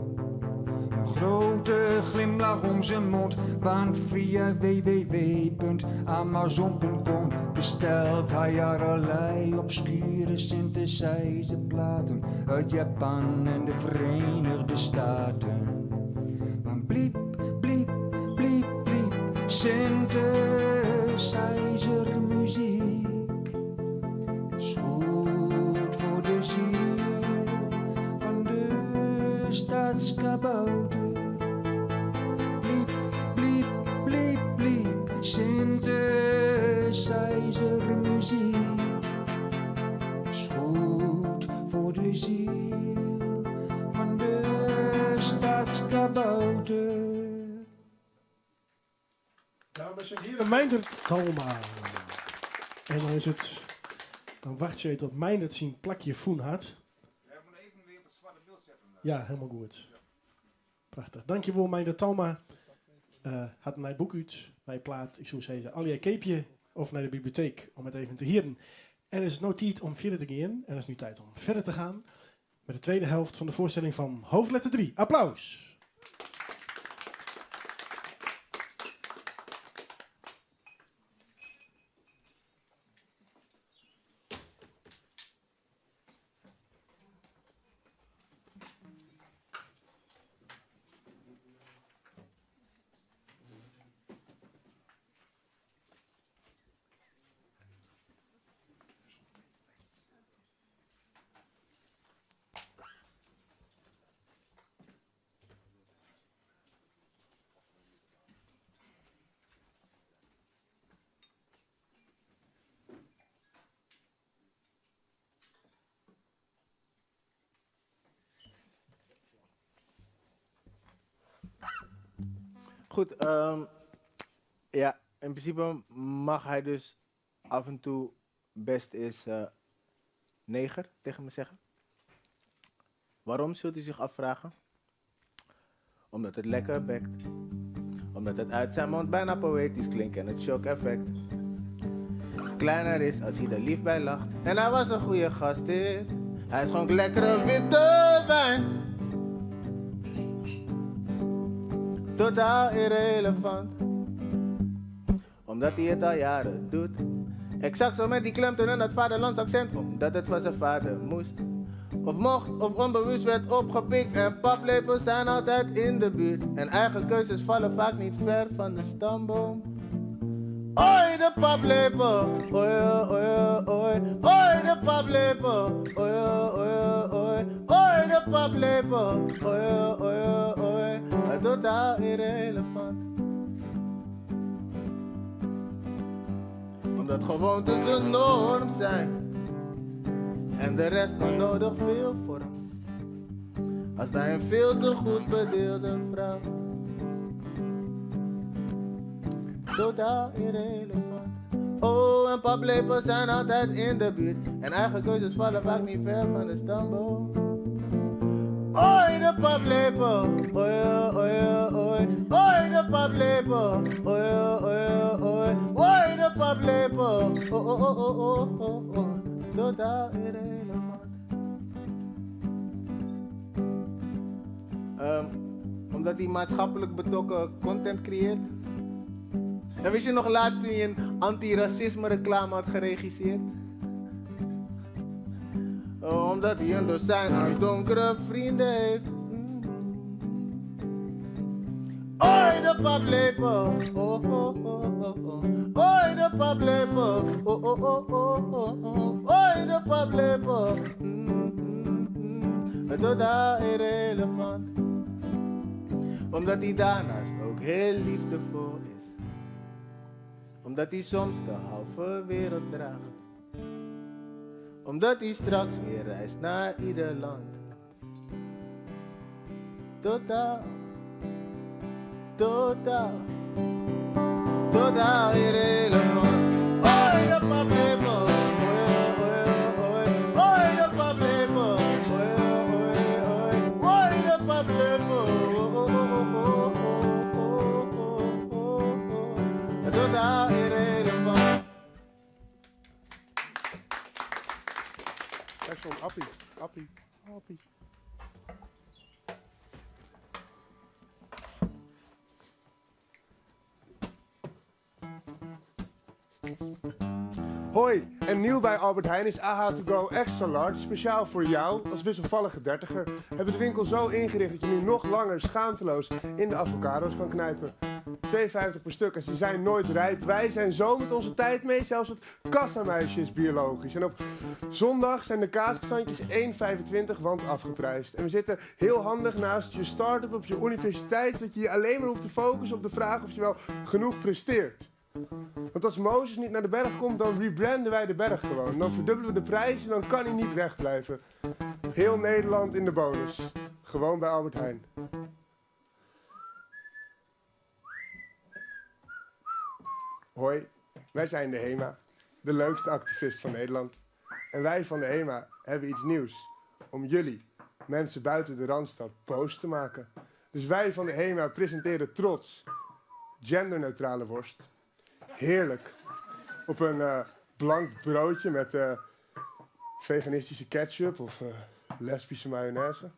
Een grote glimlach om zijn mond, want via www.amazon.com bestelt hij allerlei obscure synthesizerplaten uit Japan en de Verenigde Staten. Want bliep, bliep, bliep, bliep, synthesizermuziek is goed voor de ziel van de stadskabouter. Bliep, bliep, bliep, bliep, synthesizermuziek is goed voor de ziel van de stadskabouter. Dames en heren, Meindert Talma. En dan is het... Dan wacht ze tot Meindert zijn plakje voen had. Ja, ik moet even weer op het zwarte beeld zetten. Ja, helemaal goed. Prachtig. Dankjewel, Meindert Talma. Had een boek uit, bij plaat, ik zou zeggen, Alia Keepje of naar de bibliotheek om het even te hieren. En het is nu tijd om verder te gaan. En het is nu tijd om verder te gaan met de tweede helft van de voorstelling van hoofdletter 3. Applaus! Goed, ja, in principe mag hij dus af en toe best eens neger tegen me zeggen. Waarom, zult u zich afvragen? Omdat het lekker bekt. Omdat het uit zijn mond bijna poëtisch klinkt en het shock effect kleiner is als hij er lief bij lacht. En hij was een goede gastheer. Hij schonk lekkere witte wijn. Totaal irrelevant. Omdat hij het al jaren doet. Exact zo met die klemtoon en dat vaderlands accent. Omdat het van zijn vader moest. Of mocht of onbewust werd opgepikt. En paplepels zijn altijd in de buurt. En eigen keuzes vallen vaak niet ver van de stamboom. Oi, de paplepel. Oi, oi, oi. Oi, de paplepel. Oi, oi, oi. Oi, de paplepel. Oi, oi, oi. Totaal irrelevant. Omdat gewoontes de norm zijn. En de rest onnodig veel vormt. Als bij een veel te goed bedeelde vrouw. Totaal irrelevant. Oh, en paplepels zijn altijd in de buurt. En eigen keuzes vallen vaak niet ver van de stamboom. Oi, de paplepel. Oi, oi, oi. Oi, de paplepel. Oi, oi, oi. Oi, de paplepel. Oh, oh, oh, oh, oh, oh, oh. Totaal irrelevant. Omdat hij maatschappelijk betrokken content creëert. En wist je nog laatst toen je een antiracisme reclame had geregisseerd? Oh, omdat hij een dozijn aan donkere vrienden heeft. Oi, de paplepel. Oh, oh, oh, oh, oh. Oi, de paplepel. Oh, oh, oh, oh, oh, oh. Oi, de paplepel. Totaal irrelevant. Omdat hij daarnaast ook heel liefdevol is. Omdat hij soms de halve wereld draagt. Omdat hij straks weer reist naar ieder land. Totaal. Totaal. Totaal irrelevant. Oi, de paplepel. Oi, oi, oi. Oi, de paplepel. Oi, oi, oi. Oi, de paplepel. Oh, oh, oh, oh, oh, oh, oh, oh. Totaal irrelevant. Daar stond Appie, Appie, Appie. Hoi, en nieuw bij Albert Heijn is AH To Go Extra Large. Speciaal voor jou als wisselvallige dertiger. Hebben de winkel zo ingericht dat je nu nog langer schaamteloos in de avocado's kan knijpen. 2,50 per stuk en ze zijn nooit rijp. Wij zijn zo met onze tijd mee, zelfs het kassamuisje is biologisch. En op zondag zijn de kaaskastantjes 1,25, want afgeprijsd. En we zitten heel handig naast je start-up op je universiteit, zodat je je alleen maar hoeft te focussen op de vraag of je wel genoeg presteert. Want als Mozes niet naar de berg komt, dan rebranden wij de berg gewoon. Dan verdubbelen we de prijs en dan kan hij niet wegblijven. Heel Nederland in de bonus. Gewoon bij Albert Heijn. Hoi, wij zijn de HEMA, de leukste activist van Nederland. En wij van de HEMA hebben iets nieuws om jullie, mensen buiten de Randstad, boos te maken. Dus wij van de HEMA presenteren trots genderneutrale worst. Heerlijk. Op een blank broodje met veganistische ketchup of lesbische mayonaise.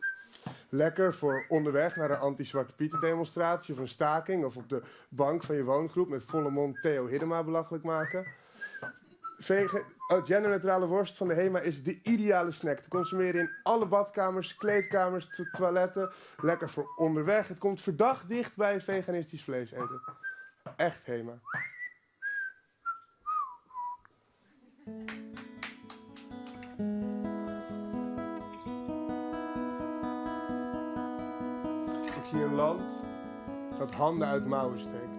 Lekker voor onderweg naar een anti-Zwarte Pieten demonstratie of een staking of op de bank van je woongroep met volle mond Theo Hiddema belachelijk maken. Genderneutrale worst van de HEMA is de ideale snack. Te consumeren in alle badkamers, kleedkamers, toiletten. Lekker voor onderweg. Het komt verdacht dicht bij veganistisch vlees eten. Echt HEMA. Ik zie een land dat handen uit mouwen steekt.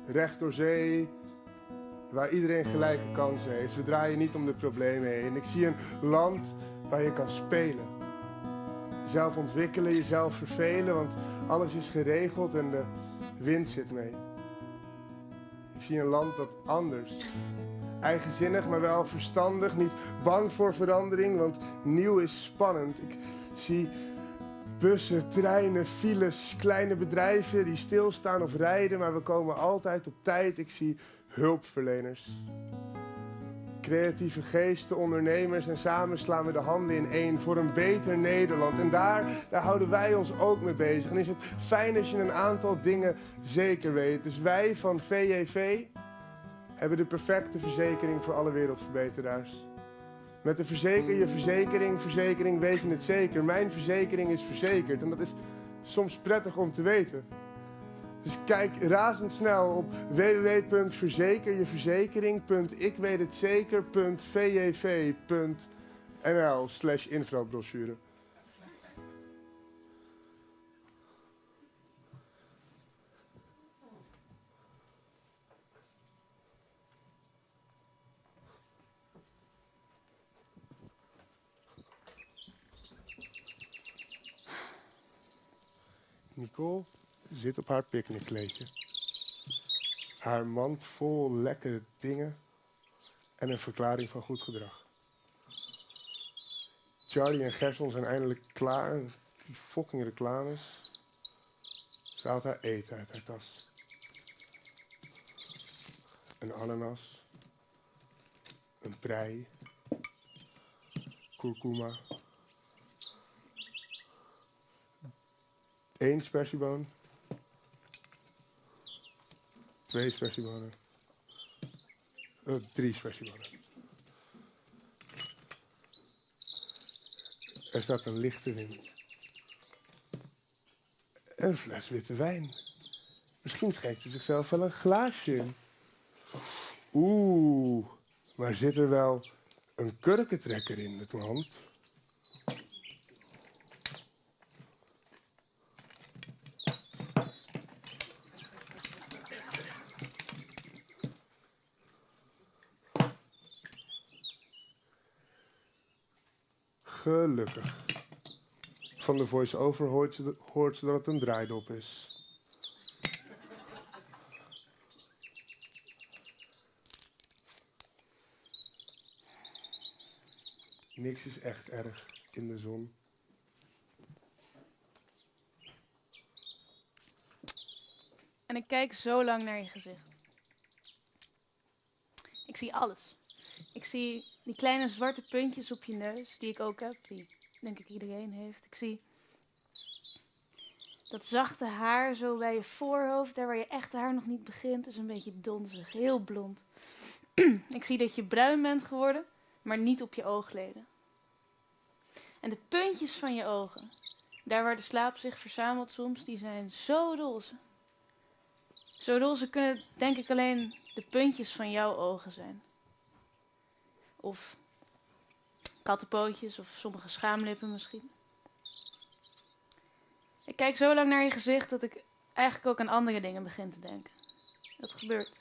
Recht door zee, waar iedereen gelijke kansen heeft. We draaien niet om de problemen heen. Ik zie een land waar je kan spelen. Jezelf ontwikkelen, jezelf vervelen, want alles is geregeld en de wind zit mee. Ik zie een land dat anders. Eigenzinnig, maar wel verstandig. Niet bang voor verandering, want nieuw is spannend. Ik zie bussen, treinen, files, kleine bedrijven die stilstaan of rijden, maar we komen altijd op tijd. Ik zie hulpverleners. Creatieve geesten, ondernemers en samen slaan we de handen in één voor een beter Nederland. En daar houden wij ons ook mee bezig. En is het fijn als je een aantal dingen zeker weet. Dus wij van VJV hebben de perfecte verzekering voor alle wereldverbeteraars. Met de verzeker je verzekering, verzekering weet je het zeker. Mijn verzekering is verzekerd en dat is soms prettig om te weten. Dus kijk razendsnel op www.verzekerjeverzekering.ikwethetzeker.vjv.nl slash infobrochure. Nicole zit op haar picknickkleedje. Haar mand vol lekkere dingen en een verklaring van goed gedrag. Charlie en Gerson zijn eindelijk klaar. Die fucking reclames. Ze haalt haar eten uit haar tas. Een ananas. Een prei. Kurkuma. Eén spersieboon. Twee spersiebonen. 3 spersiebonen. Er staat een lichte wind. Een fles witte wijn. Misschien schenkt ze zichzelf wel een glaasje in. Oeh, maar zit er wel een kurkentrekker in het mand? Gelukkig. Van de voice-over hoort ze dat het een draaidop is. Niks is echt erg in de zon. En ik kijk zo lang naar je gezicht. Ik zie alles. Ik zie die kleine zwarte puntjes op je neus, die ik ook heb, die denk ik iedereen heeft. Ik zie dat zachte haar zo bij je voorhoofd, daar waar je echte haar nog niet begint, is een beetje donzig, heel blond. Ik zie dat je bruin bent geworden, maar niet op je oogleden. En de puntjes van je ogen, daar waar de slaap zich verzamelt soms, die zijn zo roze. Zo roze kunnen denk ik alleen de puntjes van jouw ogen zijn. Of kattenpootjes of sommige schaamlippen misschien. Ik kijk zo lang naar je gezicht dat ik eigenlijk ook aan andere dingen begin te denken. Dat gebeurt.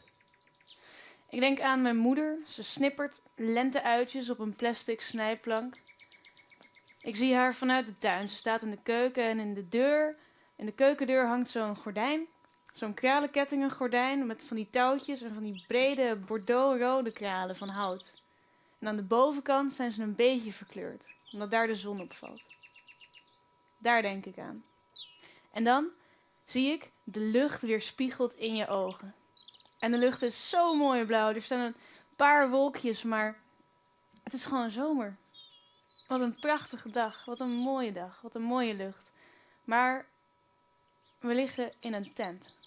Ik denk aan mijn moeder. Ze snippert lenteuitjes op een plastic snijplank. Ik zie haar vanuit de tuin. Ze staat in de keuken en in de deur. In de keukendeur hangt zo'n gordijn. Zo'n kralenkettingengordijn met van die touwtjes en van die brede bordeaux-rode kralen van hout. En aan de bovenkant zijn ze een beetje verkleurd, omdat daar de zon op valt. Daar denk ik aan. En dan zie ik de lucht weerspiegeld in je ogen. En de lucht is zo mooi blauw. Er staan een paar wolkjes, maar het is gewoon zomer. Wat een prachtige dag, wat een mooie dag, wat een mooie lucht. Maar we liggen in een tent.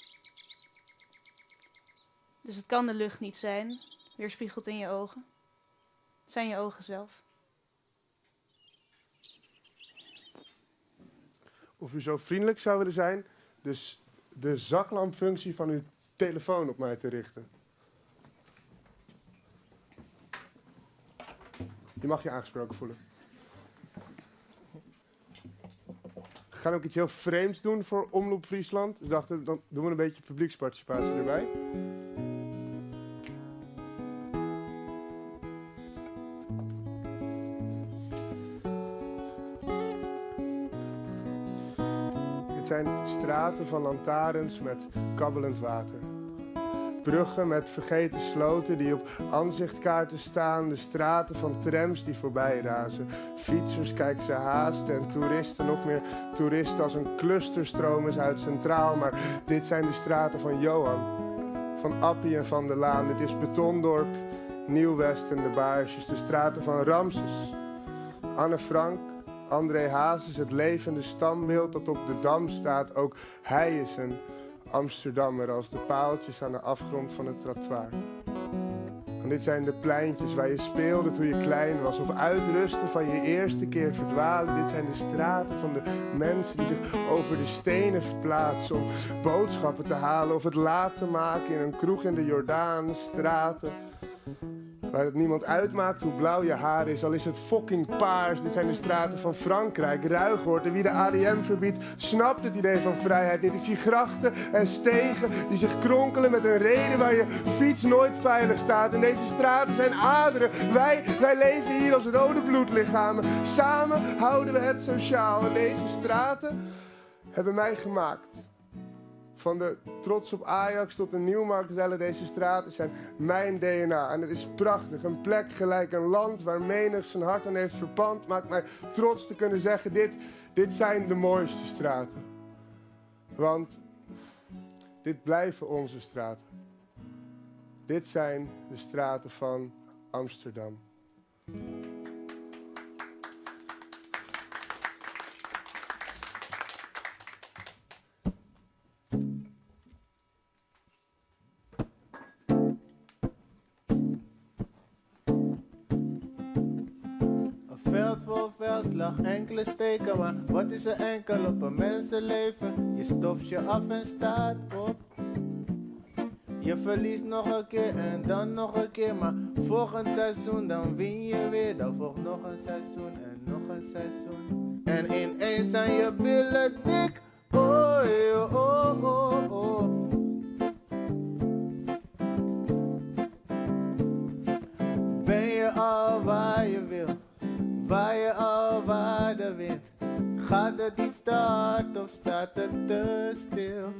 Dus het kan de lucht niet zijn, weerspiegeld in je ogen. Het zijn je ogen zelf. Of u zo vriendelijk zou willen zijn, dus de zaklampfunctie van uw telefoon op mij te richten. Je mag je aangesproken voelen. We gaan ook iets heel vreemds doen voor Omroep Friesland. Dus dachten, dan doen we een beetje publieksparticipatie erbij. Het zijn straten van lantaarns met kabbelend water. Bruggen met vergeten sloten die op aanzichtkaarten staan. De straten van trams die voorbij razen. Fietsers kijken ze haast en toeristen, nog meer toeristen als een clusterstroom is uit Centraal. Maar dit zijn de straten van Johan, van Appie en van de Laan. Dit is Betondorp, Nieuw-West en de Baarsjes. De straten van Ramses, Anne Frank, André Hazes, het levende standbeeld dat op de Dam staat. Ook hij is een Amsterdammer als de paaltjes aan de afgrond van het trottoir. Want dit zijn de pleintjes waar je speelde toen je klein was. Of uitrusten van je eerste keer verdwalen. Dit zijn de straten van de mensen die zich over de stenen verplaatsen. Om boodschappen te halen of het laat te maken in een kroeg in de Jordaan. Straten waar het niemand uitmaakt hoe blauw je haar is, al is het fucking paars. Dit zijn de straten van Frankrijk, Ruigoord. En wie de ADM verbiedt, snapt het idee van vrijheid niet. Ik zie grachten en stegen die zich kronkelen met een reden waar je fiets nooit veilig staat. En deze straten zijn aderen. Wij, wij leven hier als rode bloedlichamen. Samen houden we het sociaal. En deze straten hebben mij gemaakt. Van de trots op Ajax tot de Nieuwmarktrellen, deze straten zijn mijn DNA. En het is prachtig. Een plek gelijk een land waar menig zijn hart aan heeft verpand. Maakt mij trots te kunnen zeggen, dit, dit zijn de mooiste straten. Want dit blijven onze straten. Dit zijn de straten van Amsterdam. Een veld vol veld lag enkele steken, maar wat is er enkel op een mensenleven? Je stoft je af en staat op. Je verliest nog een keer en dan nog een keer, maar volgend seizoen dan win je weer. Dan volgt nog een seizoen en nog een seizoen. En ineens zijn je billen dik. Oh, oh, oh, oh. Ben je al waar je wil? Waar je al waar de wind? Gaat het iets te hard of staat het te stil?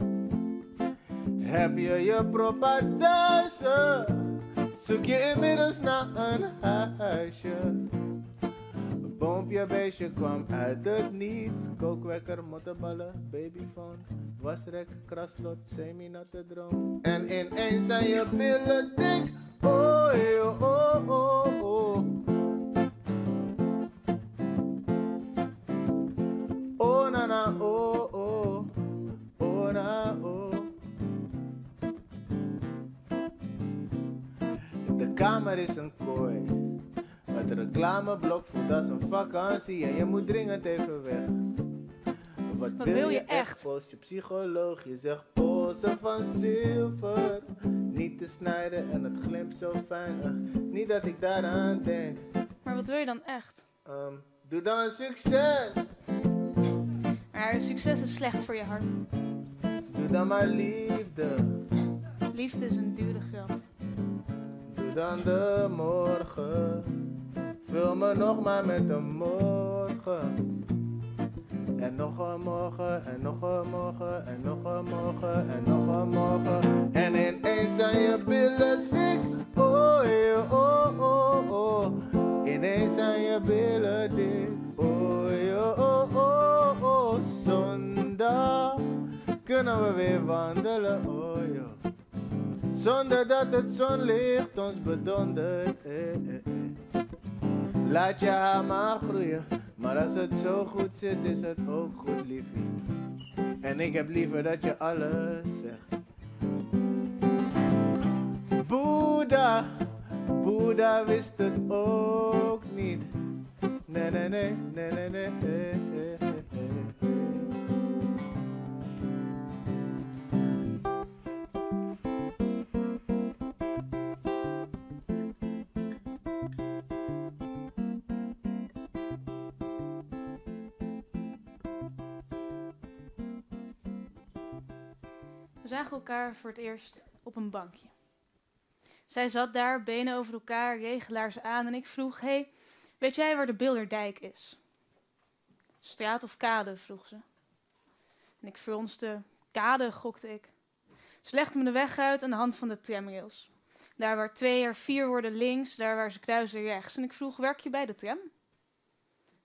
Heb je je propaduizen? Zoek je inmiddels naar een huisje? Boompje, beestje kwam uit het niets. Kookwekker, mottenballen, babyfoon. Wasrek, kraslot, semi-natte droom. En ineens zijn je billen dik. Oh, oh, oh, oh, oh. Oh, na, na, oh, oh. Oh, na, oh. De kamer is een kooi. Het reclameblok voelt als een vakantie en je moet dringend even weg. Wat, Wat wil je echt? Volgens je psycholoog, je zegt polsen van zilver. Niet te snijden en het glimt zo fijn. Niet dat ik daaraan denk. Maar wat wil je dan echt? Doe dan succes. Maar succes is slecht voor je hart. Doe dan maar liefde. Liefde is een dure grap. Doe dan de morgen. Vul me nog maar met een morgen. En nog een morgen, en nog een morgen, en nog een morgen, en nog een morgen. En ineens zijn je billen dik. Oh, eh, oh, oh, oh. Ineens zijn je billen dik. Oh, eh, oh, oh, oh. Zondag kunnen we weer wandelen. Oh, joh. Zonder dat het zonlicht ons bedondert. Eh, eh, eh. Laat je haar maar groeien. Maar als het zo goed zit, is het ook goed, liefie. En ik heb liever dat je alles zegt. Boeddha, Boeddha wist het ook niet. Nee, nee, nee, nee, nee, nee, eh, eh, eh, eh. We zagen elkaar voor het eerst op een bankje. Zij zat daar, benen over elkaar, regelaars aan en ik vroeg: Hey, weet jij waar de Bilderdijk is? Straat of kade, vroeg ze. En ik fronste: Kade, gokte ik. Ze legde me de weg uit aan de hand van de tramrails. Daar waar 2 er 4 worden links, daar waar ze kruisen rechts. En ik vroeg: Werk je bij de tram?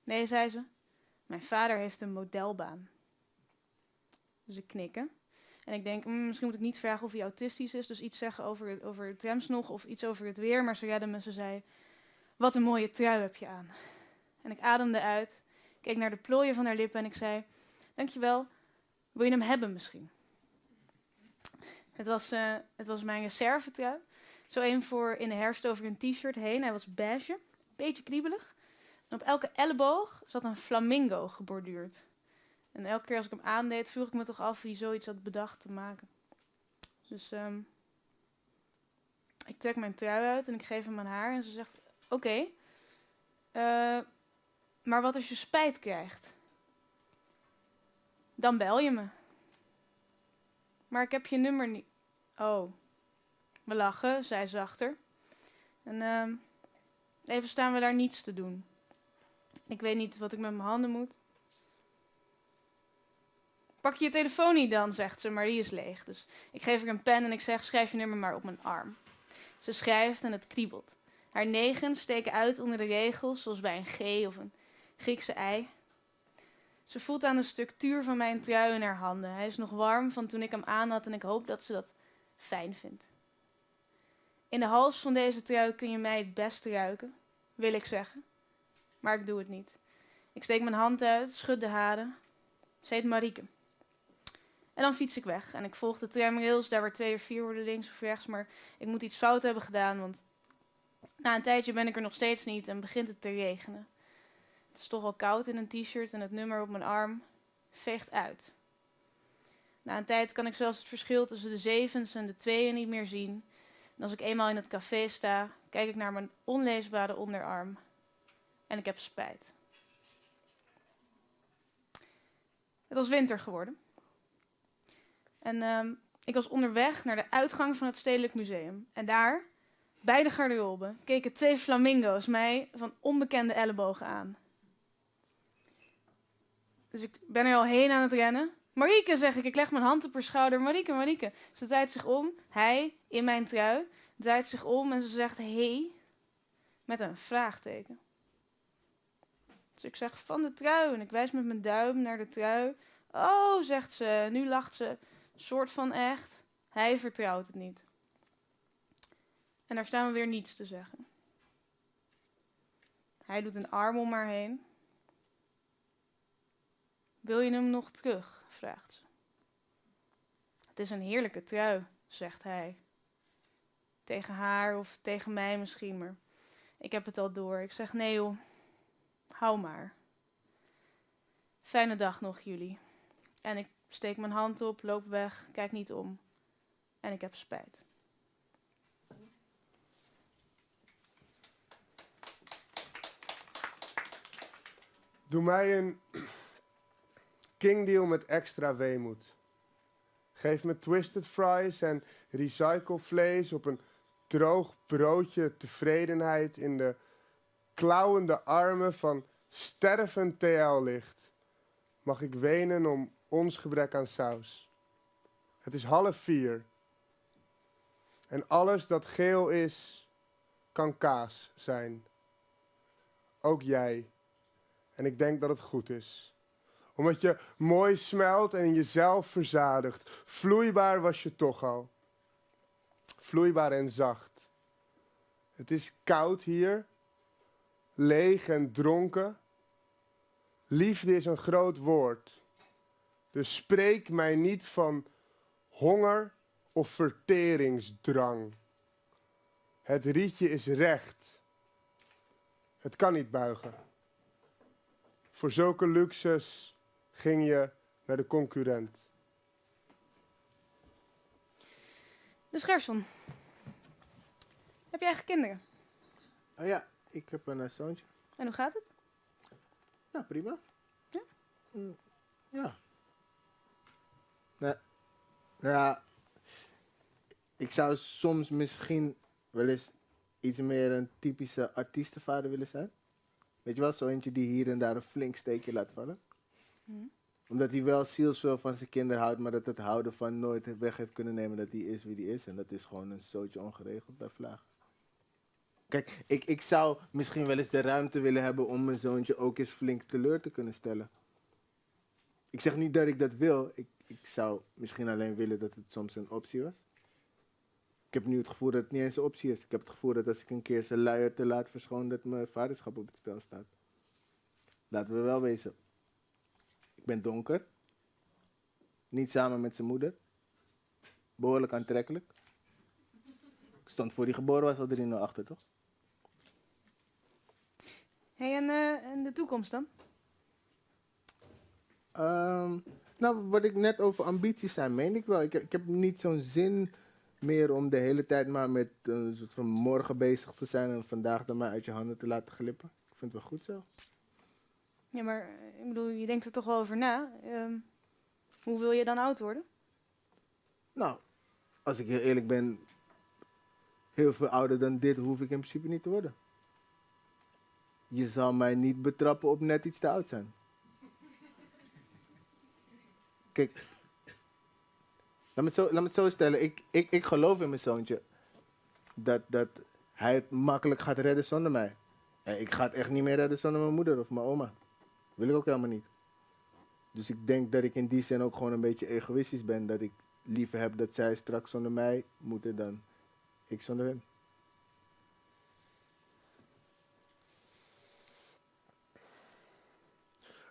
Nee, zei ze. Mijn vader heeft een modelbaan. Dus ik knikken. En ik denk, misschien moet ik niet vragen of hij autistisch is. Dus iets zeggen over de trams nog of iets over het weer. Maar ze redde me, ze zei, wat een mooie trui heb je aan. En ik ademde uit, keek naar de plooien van haar lippen en ik zei, dankjewel, wil je hem hebben misschien? Het was mijn reservetrui. Zo een voor in de herfst over een t-shirt heen. Hij was beige, beetje kriebelig. En op elke elleboog zat een flamingo geborduurd. En elke keer als ik hem aandeed, vroeg ik me toch af wie zoiets had bedacht te maken. Dus ik trek mijn trui uit en ik geef hem aan haar. En ze zegt, oké, maar wat als je spijt krijgt? Dan bel je me. Maar ik heb je nummer niet. Oh, we lachen, zij zachter. En even staan we daar niets te doen. Ik weet niet wat ik met mijn handen moet. Pak je je telefoon niet dan, zegt ze, maar die is leeg. Dus ik geef haar een pen en ik zeg, schrijf je nummer maar op mijn arm. Ze schrijft en het kriebelt. Haar 9 steken uit onder de regels, zoals bij een G of een Griekse ei. Ze voelt aan de structuur van mijn trui in haar handen. Hij is nog warm van toen ik hem aan had en ik hoop dat ze dat fijn vindt. In de hals van deze trui kun je mij het beste ruiken, wil ik zeggen. Maar ik doe het niet. Ik steek mijn hand uit, schud de haren. Ze heet Marieke. En dan fiets ik weg en ik volg de tramrails, daar waar 2 of 4 worden links of rechts. Maar ik moet iets fout hebben gedaan, want na een tijdje ben ik er nog steeds niet en begint het te regenen. Het is toch al koud in een t-shirt en het nummer op mijn arm veegt uit. Na een tijd kan ik zelfs het verschil tussen de 7's en de 2'en niet meer zien. En als ik eenmaal in het café sta, kijk ik naar mijn onleesbare onderarm. En ik heb spijt. Het was winter geworden. En ik was onderweg naar de uitgang van het Stedelijk Museum. En daar, bij de garderobe, keken 2 flamingo's mij van onbekende ellebogen aan. Dus ik ben er al heen aan het rennen. Marieke, zeg ik, ik leg mijn hand op haar schouder. Marieke, Marieke. Ze draait zich om, hij, in mijn trui, draait zich om en ze zegt, hey, met een vraagteken. Dus ik zeg, van de trui. En ik wijs met mijn duim naar de trui. Oh, zegt ze. Nu lacht ze. Soort van echt. Hij vertrouwt het niet. En daar staan we weer niets te zeggen. Hij doet een arm om haar heen. Wil je hem nog terug? Vraagt ze. Het is een heerlijke trui, zegt hij. Tegen haar of tegen mij misschien, maar ik heb het al door. Ik zeg, nee joh, hou maar. Fijne dag nog, jullie. En ik steek mijn hand op, loop weg, kijk niet om. En ik heb spijt. Doe mij een King Deal met extra weemoed. Geef me twisted fries en recycle vlees op een droog broodje tevredenheid in de klauwende armen van stervend TL-licht. Mag ik wenen om ons gebrek aan saus. Het is 3:30. En alles dat geel is, kan kaas zijn. Ook jij. En ik denk dat het goed is. Omdat je mooi smelt en jezelf verzadigt. Vloeibaar was je toch al. Vloeibaar en zacht. Het is koud hier. Leeg en dronken. Liefde is een groot woord. Dus spreek mij niet van honger of verteringsdrang. Het rietje is recht. Het kan niet buigen. Voor zulke luxes ging je naar de concurrent. Dus Gerson, heb je eigen kinderen? Oh ja, ik heb een zoontje. En hoe gaat het? Nou, prima. Ja? Ja. Nee. Nou ja, ik zou soms misschien wel eens iets meer een typische artiestenvader willen zijn. Weet je wel, zo eentje die hier en daar een flink steekje laat vallen. Mm. Omdat hij wel zielsveel van zijn kinderen houdt, maar dat het houden van nooit weg heeft kunnen nemen dat hij is wie hij is. En dat is gewoon een zootje ongeregeld bij vlagen. Kijk, ik zou misschien wel eens de ruimte willen hebben om mijn zoontje ook eens flink teleur te kunnen stellen. Ik zeg niet dat ik dat wil. Ik zou misschien alleen willen dat het soms een optie was. Ik heb nu het gevoel dat het niet eens een optie is. Ik heb het gevoel dat als ik een keer zijn luier te laat verschoon, dat mijn vaderschap op het spel staat. Laten we wel wezen. Ik ben donker. Niet samen met zijn moeder. Behoorlijk aantrekkelijk. Ik Stond voor die geboren was al 3-0 achter, toch? Hey, en, en de toekomst dan? Nou, wat ik net over ambities zei, meen ik wel. Ik heb niet zo'n zin meer om de hele tijd maar met een soort van morgen bezig te zijn en vandaag dan maar uit je handen te laten glippen. Ik vind het wel goed zo. Ja, maar ik bedoel, je denkt er toch wel over na. Hoe wil je dan oud worden? Nou, als ik heel eerlijk ben, heel veel ouder dan dit hoef ik in principe niet te worden. Je zal mij niet betrappen op net iets te oud zijn. Kijk, laat me het zo stellen. Ik geloof in mijn zoontje dat hij het makkelijk gaat redden zonder mij. En ik ga het echt niet meer redden zonder mijn moeder of mijn oma. Wil ik ook helemaal niet. Dus ik denk dat ik in die zin ook gewoon een beetje egoïstisch ben. Dat ik liever heb dat zij straks zonder mij moeten dan ik zonder hun.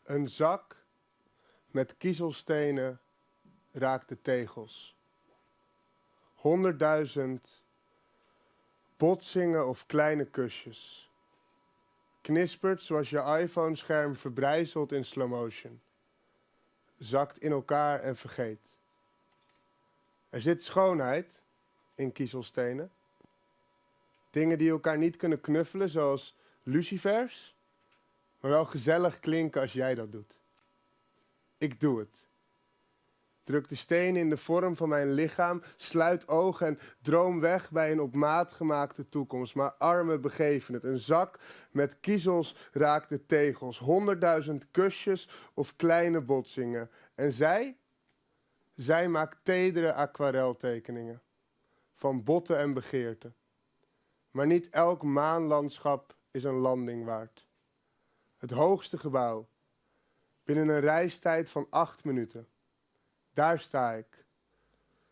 Een zak met kiezelstenen raakt de tegels. 100.000 botsingen of kleine kusjes. Knispert zoals je iPhone-scherm verbrijzelt in slow motion. Zakt in elkaar en vergeet. Er zit schoonheid in kiezelstenen. Dingen die elkaar niet kunnen knuffelen, zoals lucifers, maar wel gezellig klinken als jij dat doet. Ik doe het. Druk de stenen in de vorm van mijn lichaam, sluit ogen en droom weg bij een op maat gemaakte toekomst. Maar armen begeven het. Een zak met kiezels raakt de tegels. 100.000 kusjes of kleine botsingen. En zij? Zij maakt tedere aquareltekeningen. Van botten en begeerte. Maar niet elk maanlandschap is een landing waard. Het hoogste gebouw. Binnen een reistijd van 8 minuten. Daar sta ik.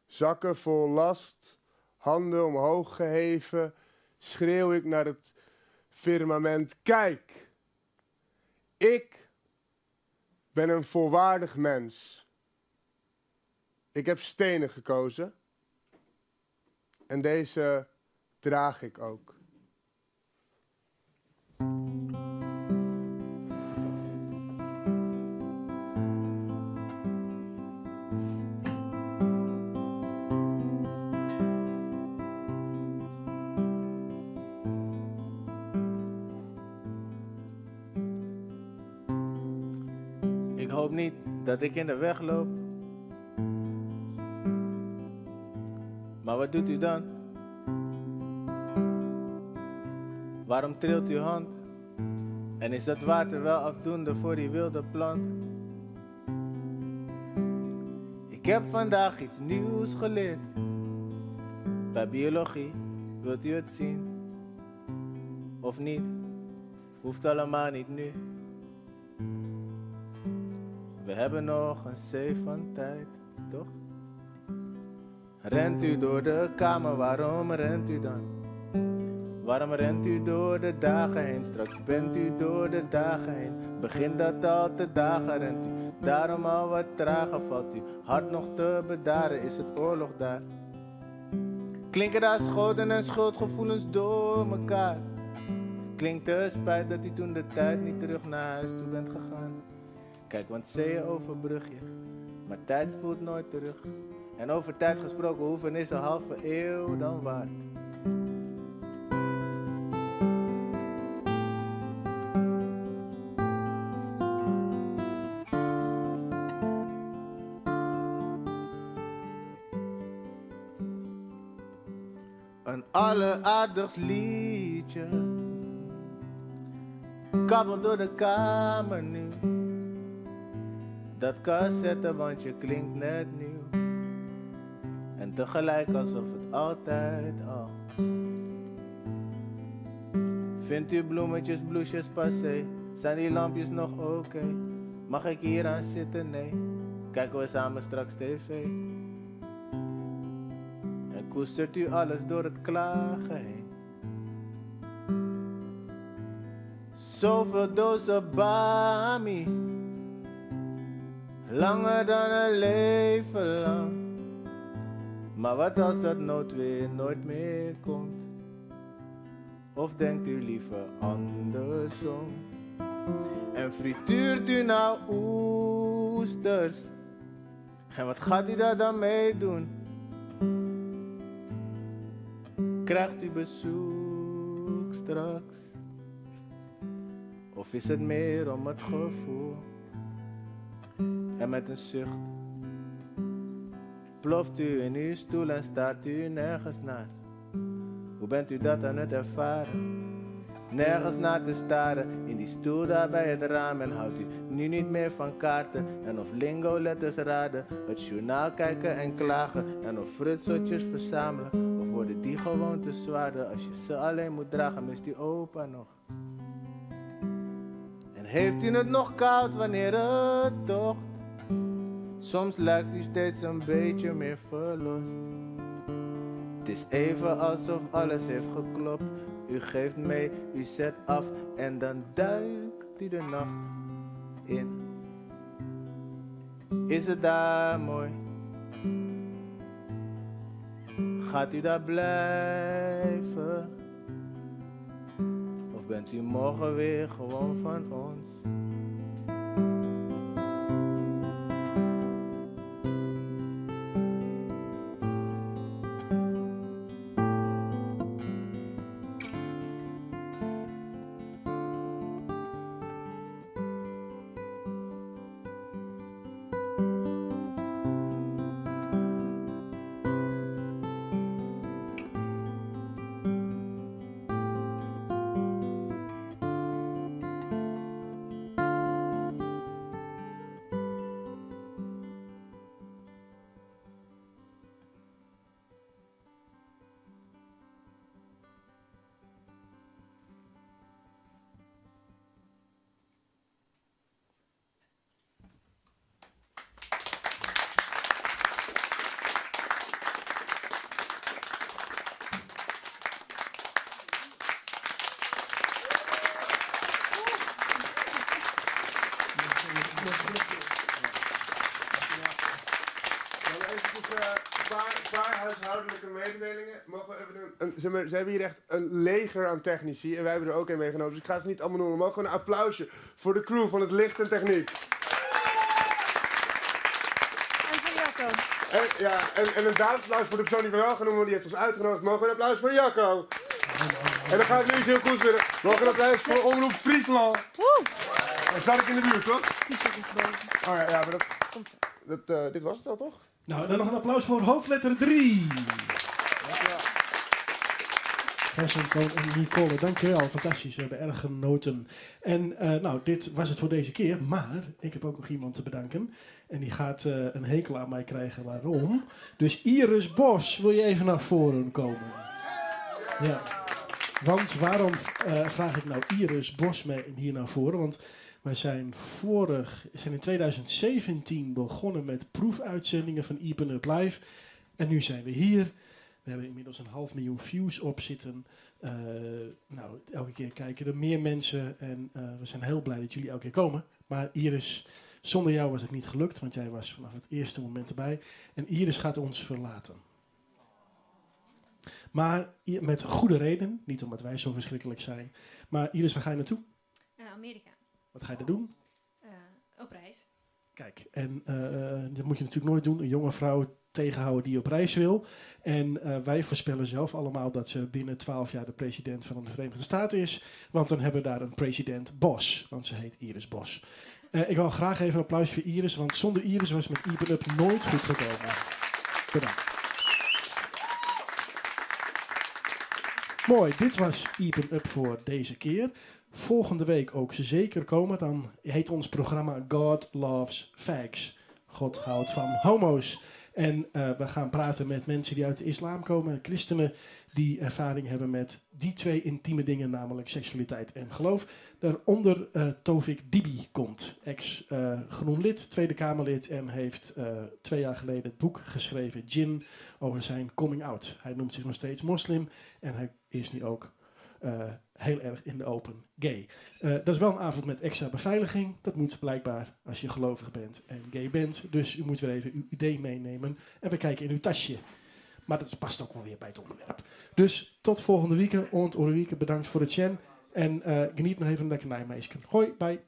Zakken vol last, handen omhoog geheven, schreeuw ik naar het firmament. Kijk, ik ben een volwaardig mens. Ik heb stenen gekozen en deze draag ik ook. Ik hoop niet dat ik in de weg loop. Maar wat doet u dan? Waarom trilt uw hand? En is dat water wel afdoende voor die wilde plant? Ik heb vandaag iets nieuws geleerd. Bij biologie, wilt u het zien? Of niet? Hoeft allemaal niet nu. We hebben nog een zee van tijd, toch? Rent u door de kamer, waarom rent u dan? Waarom rent u door de dagen heen? Straks bent u door de dagen heen. Begint dat al te dagen, rent u daarom al wat trager, valt u hart nog te bedaren, is het oorlog daar? Klinken daar schoten en schuldgevoelens door mekaar? Klinkt de spijt dat u toen de tijd niet terug naar huis toe bent gegaan? Kijk, want zeeën overbrug je, maar tijd spoelt nooit terug. En over tijd gesproken, hoeveel is een halve eeuw dan waard? Een alleraardigst liedje kabbelt door de kamer nu. Dat cassettebandje klinkt net nieuw. En tegelijk alsof het altijd al. Vindt u bloemetjes, bloesjes passé? Zijn die lampjes nog oké? Mag ik hier aan zitten? Nee. Kijken we samen straks tv? En koestert u alles door het klagen heen? Zoveel dozen bami, langer dan een leven lang. Maar wat als dat noodweer nooit meer komt? Of denkt u liever andersom? En frituurt u nou oesters? En wat gaat u daar dan mee doen? Krijgt u bezoek straks? Of is het meer om het gevoel? En met een zucht ploft u in uw stoel en staart u nergens naar. Hoe bent u dat aan het ervaren? Nergens naar te staren, in die stoel daar bij het raam. En houdt u nu niet meer van kaarten en of lingo-letters raden. Het journaal kijken en klagen en of frutseltjes verzamelen. Of worden die gewoon te zwaarder als je ze alleen moet dragen, mist u opa nog. En heeft u het nog koud wanneer het tocht? Soms lijkt u steeds een beetje meer verlost. Het is even alsof alles heeft geklopt. U geeft mee, u zet af en dan duikt u de nacht in. Is het daar mooi? Gaat u daar blijven? Of bent u morgen weer gewoon van ons? Dan eventjes een paar huishoudelijke mededelingen. Mogen we even een, zeg maar, ze hebben hier echt een leger aan technici en wij hebben er ook een meegenomen. Dus ik ga ze niet allemaal noemen. Mogen we een applausje voor de crew van het licht en techniek. En voor Jacco. En, ja, en een duidelijk applaus voor de persoon die we wel gaan noemen, want die heeft ons uitgenodigd. Mogen we een applaus voor Jacco? En dan ga ik nu iets heel cools willen. Mogen we een applaus voor Omroep Friesland? Woe! Dan zat ik in de buurt, toch? T-shirt is boven. Oh ja, ja, maar dat, Komt dat, dit was het al, toch? Nou, dan nog een applaus voor hoofdletter 3. Gerson, Toon en Nicole, dankjewel. Fantastisch, we hebben erg genoten. En nou, dit was het voor deze keer. Maar ik heb ook nog iemand te bedanken. En die gaat een hekel aan mij krijgen. Waarom? Dus Iris Bos, wil je even naar voren komen? Ja. Want waarom vraag ik nou Iris Bos mee hier naar voren? Want wij zijn in 2017 begonnen met proefuitzendingen van Iepen Up Live. En nu zijn we hier. We hebben inmiddels 500.000 views op zitten. Nou, elke keer kijken er meer mensen. En we zijn heel blij dat jullie elke keer komen. Maar Iris, zonder jou was het niet gelukt. Want jij was vanaf het eerste moment erbij. En Iris gaat ons verlaten. Maar met goede reden. Niet omdat wij zo verschrikkelijk zijn. Maar Iris, waar ga je naartoe? Naar Amerika. Wat ga je daar doen? Op reis. Kijk, en dat moet je natuurlijk nooit doen. Een jonge vrouw tegenhouden die op reis wil. En wij voorspellen zelf allemaal dat ze binnen 12 jaar de president van de Verenigde Staten is. Want dan hebben we daar een president Bos. Want ze heet Iris Bos. Ik wil graag even een applaus voor Iris. Want zonder Iris was het met Iepen Up nooit goed gekomen. Bedankt. Mooi, dit was Iepen Up voor deze keer. Volgende week ook zeker komen. Dan heet ons programma God Loves Fags. God houdt van homo's. En we gaan praten met mensen die uit de islam komen. Christenen die ervaring hebben met die twee intieme dingen, namelijk seksualiteit en geloof. Daaronder Tofik Dibi komt, ex-Groen lid, Tweede Kamerlid en heeft 2 jaar geleden het boek geschreven, Djinn, over zijn coming out. Hij noemt zich nog steeds moslim en hij is nu ook heel erg in de open gay. Dat is wel een avond met extra beveiliging. Dat moet blijkbaar als je gelovig bent en gay bent. Dus u moet weer even uw ID meenemen. En we kijken in uw tasje. Mar dat past ek wol wer by it ûnderwerp. Dus tot folgjende wike. Oant oare wike. Bedankt foar it sjen. En geniet noch even lekker nei, minsken. Hoi, bye.